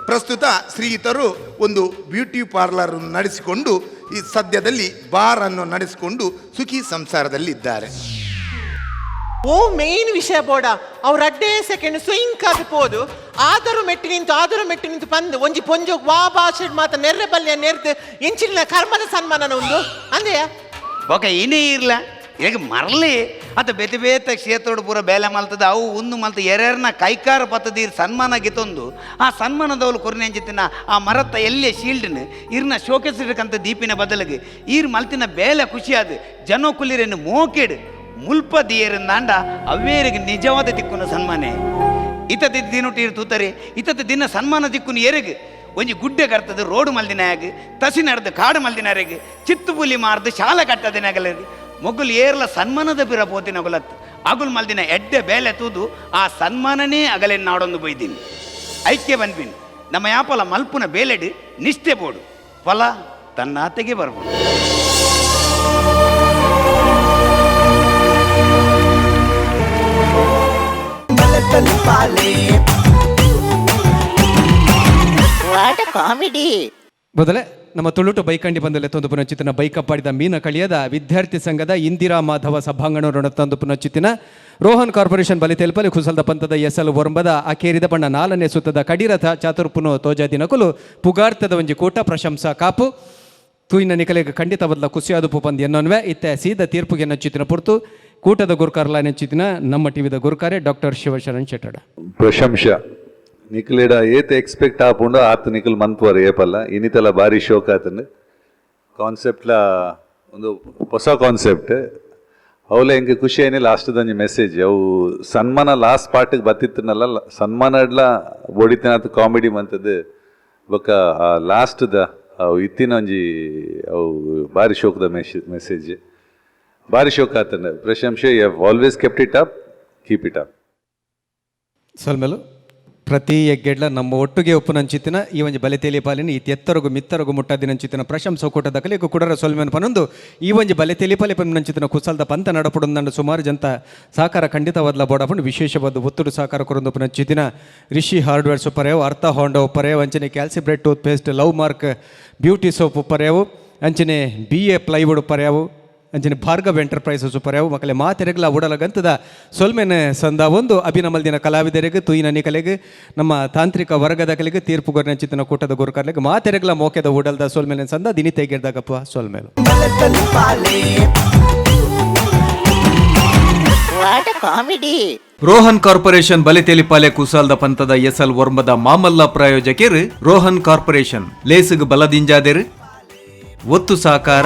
ಪ್ರಸ್ತುತ ಶ್ರೀಯುತರು ಒಂದು ಬ್ಯೂಟಿ ಪಾರ್ಲರ್ ನಡೆಸಿಕೊಂಡು ಈ ಸದ್ಯದಲ್ಲಿ ಬಾರ್ ಅನ್ನು ನಡೆಸಿಕೊಂಡು ಸುಖಿ ಸಂಸಾರದಲ್ಲಿ ಇದ್ದಾರೆ. ಓ ಮೇನ್ ವಿಷಯ ಬೋಡ ಅವ್ರ ಅಡ್ಡೇ ಸೆಕೆಂಡ್ ಸ್ವಿಂಗ್ ಆದ ಪೋದು ಆದರೂ ಮೆಟ್ಟಿ ನಿಂತು, ಆದರೂ ಮೆಟ್ಟಿ ನಿಂತು ಪಂದು ಒಂಜಿ ಪೊಂಜು ವಾ ಭಾಷೆ ಮಾತ ನೆರ್ರೆ ಬಲ್ಯ ನೆರ್ದು ಎಂಚಿನ ಕರ್ಮದ ಸನ್ಮಾನ ಒಂದು ಅಂದೆಯಾ ಓಕೆ ಇನೇ ಇರ್ಲ ಈಗ ಮರಲಿ ಅತ ಬೇತೆ ಬೇತೆ ಕ್ಷೇತ್ರೋಡು ಪೂರ ಬೇಲೆ ಮಲ್ತದ ಅವು ಒಂದು ಮಲ್ತ ಎರೆರ್ನ ಕೈಕಾರ ಪತ್ತದೀರ್ ಸನ್ಮಾನ ಗಿತ್ತೊಂದು ಆ ಸನ್ಮಾನದವಳು ಕೊರಿನೆಂಚಿತ್ತಿನ ಆ ಮರತ್ತ ಎಲ್ಲೇ ಶೀಲ್ಡ್ನ ಇರ್ನ ಶೋಕೆಸಿಡ್ಕಂತ ದೀಪಿನ ಬದಲಿಗೆ ಈರ್ ಮಲ್ತಿನ ಬೇಲೆ ಖುಷಿಯಾದ ಜನೋ ಕುಲಿರನ್ನು ಮೋಕೆಡು ಮುಲ್ಪ ದಿಯರಿಂದಾಂಡ ಅವ್ವೇರಿಗೆ ನಿಜವಾದ ದಿಕ್ಕುನ ಸನ್ಮಾನೆ. ಇತದ ದಿನೊಟ್ಟು ಇರ್ ತೂತರೆ ಇತದ ದಿನ ಸನ್ಮಾನ ದಿಕ್ಕುನ ಎರೆಗೆ ಒಂಜಿ ಗುಡ್ಡೆ ಕರ್ತದ ರೋಡು ಮಲ್ದಿನಾಗ ತಸಿ ನಡೆದು ಕಾಡು ಮಲ್ದಿನಾರೆಗೆ ಚಿತ್ತುಪುಲಿ ಮಾರ್ದು ಶಾಲೆ ಕಟ್ಟದಿನಾಗಲರಿ ಮೊಗ್ಗುಲು ಏರ್ಲ ಸನ್ಮಾನದ ಬಿರ ಪೋತಿನ ಗುಲತ್ ಅಗುಲ್ ಮಲ್ದಿನ ಎಡ್ಡೆ ಬೇಲೆ ತೂದು ಆ ಸನ್ಮಾನನೇ ಅಗಲೆನ್ ನಾಡೊಂದು ಬೊಯ್ದೀನಿ. ಐಕ್ಯ ಬನ್ಪಿನ್ ನಮ್ಮ ಯಾಪಲ ಮಲ್ಪುನ ಬೇಲೆಡು ನಿಷ್ಠೆ ಬೋಡು ಫಲ ತನ್ನಾತೆಗೆ ಬರ್ಬೋದು. What a comedy. ಮೊದಲೇ ನಮ್ಮ ತುಳುಟು ಬೈಕಂಡಿ ಬಂದಲ್ಲಿ ತಂದು ಪುನಚಿತ್ತಿನ ಬೈಕಪ್ಪಾಡಿದ ಮೀನ ಕಳಿಯದ ವಿದ್ಯಾರ್ಥಿ ಸಂಘದ ಇಂದಿರಾ ಮಾಧವ ಸಭಾಂಗಣ ತಂದು ಪುನಚಿತ್ತಿನ ರೋಹನ್ ಕಾರ್ಪೊರೇಷನ್ ಬಲಿ ತೆಲ್ಪಲಿ ಕುಸಲ್ದ ಪಂಥದ ಎಸಲ್ ಒರಂಬದ ಅಕೇರಿದ ಬಣ್ಣ ನಾಲ್ನೇ ಸುತ್ತದ ಕಡಿರಥ ಚಾತುರ್ಪುನು ತೋಜಾದಿನಕುಲು ಪುಗಾರ್ತದ ಒಂಜಿ ಕೂಟ ಪ್ರಶಂಸಾ ಕಾಪು ತೂಯಿನ ನಿಕಲೆಗೆ ಖಂಡಿತ ಬದಲ ಕುಸಿಯಾದುಪು ಪಂದ್ ಎನ್ನೊನ್ವೆ ಇತ್ತೆ ಸೀದ ತೀರ್ಪುಗೆ ನಚ್ಚಿತಿನ ಪುರ್ತು ಕೂಟದ ಗುರುಕಾರ್ಲ ನೆಚ್ಚಿತಿನ ನಮ್ಮ ಟಿವಿದ ಗುರುಕಾರೆ ಡಾಕ್ಟರ್ ಶಿವಶರಣ್ ಶೆಟ್ಟಡ. ಪ್ರಶಂಸ ನಿಖಲೇಡ ಏತ್ ಎಕ್ಸ್ಪೆಕ್ಟ್ ಆಪುಂಡು ಆತ್ ನಿಖಲ್ ಮನ್ಪುವರ್ ಏಪಲ್ಲ ಇನ್ನಿತಲ ಭಾರಿ ಶೋಕ್ ಆತಂಡು ಕಾನ್ಸೆಪ್ಟ್ಲ ಒಂದು ಹೊಸ ಕಾನ್ಸೆಪ್ಟ್ ಅವಲ ಎಂಕ್ ಖುಷಿ ಏನಿ ಲಾಸ್ಟ್ ಒಂಜಿ ಮೆಸೇಜ್ ಅವು ಸನ್ಮಾನ ಲಾಸ್ಟ್ ಪಾರ್ಟಿಗೆ ಬತ್ತಿತ್ತನಲ್ಲ ಸನ್ಮಾನ ಬೊಡಿತಿನಾತ್ ಕಾಮಿಡಿ ಮಂತದ್ದು ಬೊಕ್ಕ ಆ ಲಾಸ್ಟ್ದ ಅವು ಇತ್ತಿನ ಒಂಜಿ ಅವು ಭಾರಿ ಶೋಕ್ದ ಮೆಸೇಜ್ ಭಾರಿ ಶೋಕ್ ಆತಂಡು. ಪ್ರಶಂಸೆ, you have always kept it up, keep it up. ಸೊಲ್ಮೆಲು ಪ್ರತಿ ಎಗ್ಗೆಡ್ಲ ನಮ್ಮ ಒಟ್ಟಿಗೆ ಒಪ್ಪುನಂಚಿತ್ತಿನ ಈ ಒಂಜಿ ಬಲೆತೇಲಿ ಪಾಲಿನ ಈ ಎತ್ತರಗು ಮಿತ್ತರಗು ಮುಟ್ಟದಿನಂಚಿತ್ತಿನ ಪ್ರಶಂಸ ಕೂಟದ ಕಲಿಗೂ ಕುಡರ ಸೊಲ್ಮೆನ್ ಪನೊಂದು ಈ ಒಂಜಿ ಬಲೆತೇಲಿ ಪಾಲಿ ಪಂಚಿತ್ತಿನ ಕುಸಲ್ದ ಪಂತ ನಡಪುಡೊಂದಂಡ ಸುಮಾರು ಜಂತ ಸಹಕಾರ ಖಂಡಿತವಾದ್ಲ ಬೋಡಪಂಡು ವಿಶೇಷವಾದ ಒತ್ತುಡು ಸಹಕಾರ ಕೊರೊಂದು ಪುನಂಚಿತ್ತಿನ ರಿಷಿ ಹಾರ್ಡ್ವೇರ್ ಉಪ್ಪರೇವು, ಅರ್ಥ ಹೋಂಡ ಉಪ್ಪರೇವು, ಅಂಚನೆ ಕ್ಯಾಲ್ಸಿಬ್ರೆಡ್ tooth paste, love mark beauty soap ಉಪ್ಪರೇವು, ಅಂಚನೆ BA plywood ಉಪ್ಪರೇವು, ಅಂಚನೆ ಭಾರ್ಗವ್ ಎಂಟರ್ಪ್ರೈಸಸ್ ಉಪರ್ಯಾವು ಮಕ್ಕಳೆ ಮಾತೆರೆಗ್ಲ ಉಡಲಗಂತದ ಸೊಲ್ಮೆನೆ ಸಂದ ಒಂದು ಅಭಿನಮಲ್ದಿನ ಕಲಾವಿದರಿಗೆ ತುಯಿನ ನಿಕಲೆಗೆ ನಮ್ಮ ತಾಂತ್ರಿಕ ವರ್ಗದ ಕಲೆಗೆ ತೀರ್ಪು ಗೊರ್ನಂಚಿತನ ಕೂಟದ ಗುರುಕರ್ಲೆಗೆ ಮಾತೆರೆಗ್ಲ ಮೋಕೆದ ಉಡಲ್ದ ಸೊಲ್ಮೆನೆ ಸಂದ ದಿನಿತೆಗಿರ್ದಾಗಪ್ಪ ಸೊಲ್ಮೇಲು. What a comedy. Rohan corporation ಬಲಿತೇಲಿಪಾಲೆ ಕುಸಾಲ್ದ ಪಂಥದ ಎಸಲ್ ಒರ್ಮದ ಮಾಮಲ್ಲ ಪ್ರಾಯೋಜಕರು ರೋಹನ್ ಕಾರ್ಪೊರೇಷನ್ ಲೇಸುಗ್ ಬಲದಿಂಜಾದೆರು ಒತ್ತು ಸಾಕಾರ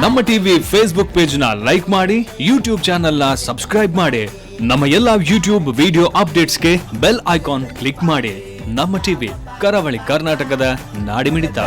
ನಮ್ಮ TV Facebook page ನ ಲೈಕ್ ಮಾಡಿ, ಯೂಟ್ಯೂಬ್ ಚಾನೆಲ್ ನ ಸಬ್ಸ್ಕ್ರೈಬ್ ಮಾಡಿ, ನಮ್ಮ ಎಲ್ಲಾ ಯೂಟ್ಯೂಬ್ ವಿಡಿಯೋ ಅಪ್ಡೇಟ್ಸ್ಗೆ bell icon click ಮಾಡಿ. ನಮ್ಮ ಟಿವಿ ಕರಾವಳಿ ಕರ್ನಾಟಕದ ನಾಡಿಮಿಡಿತ.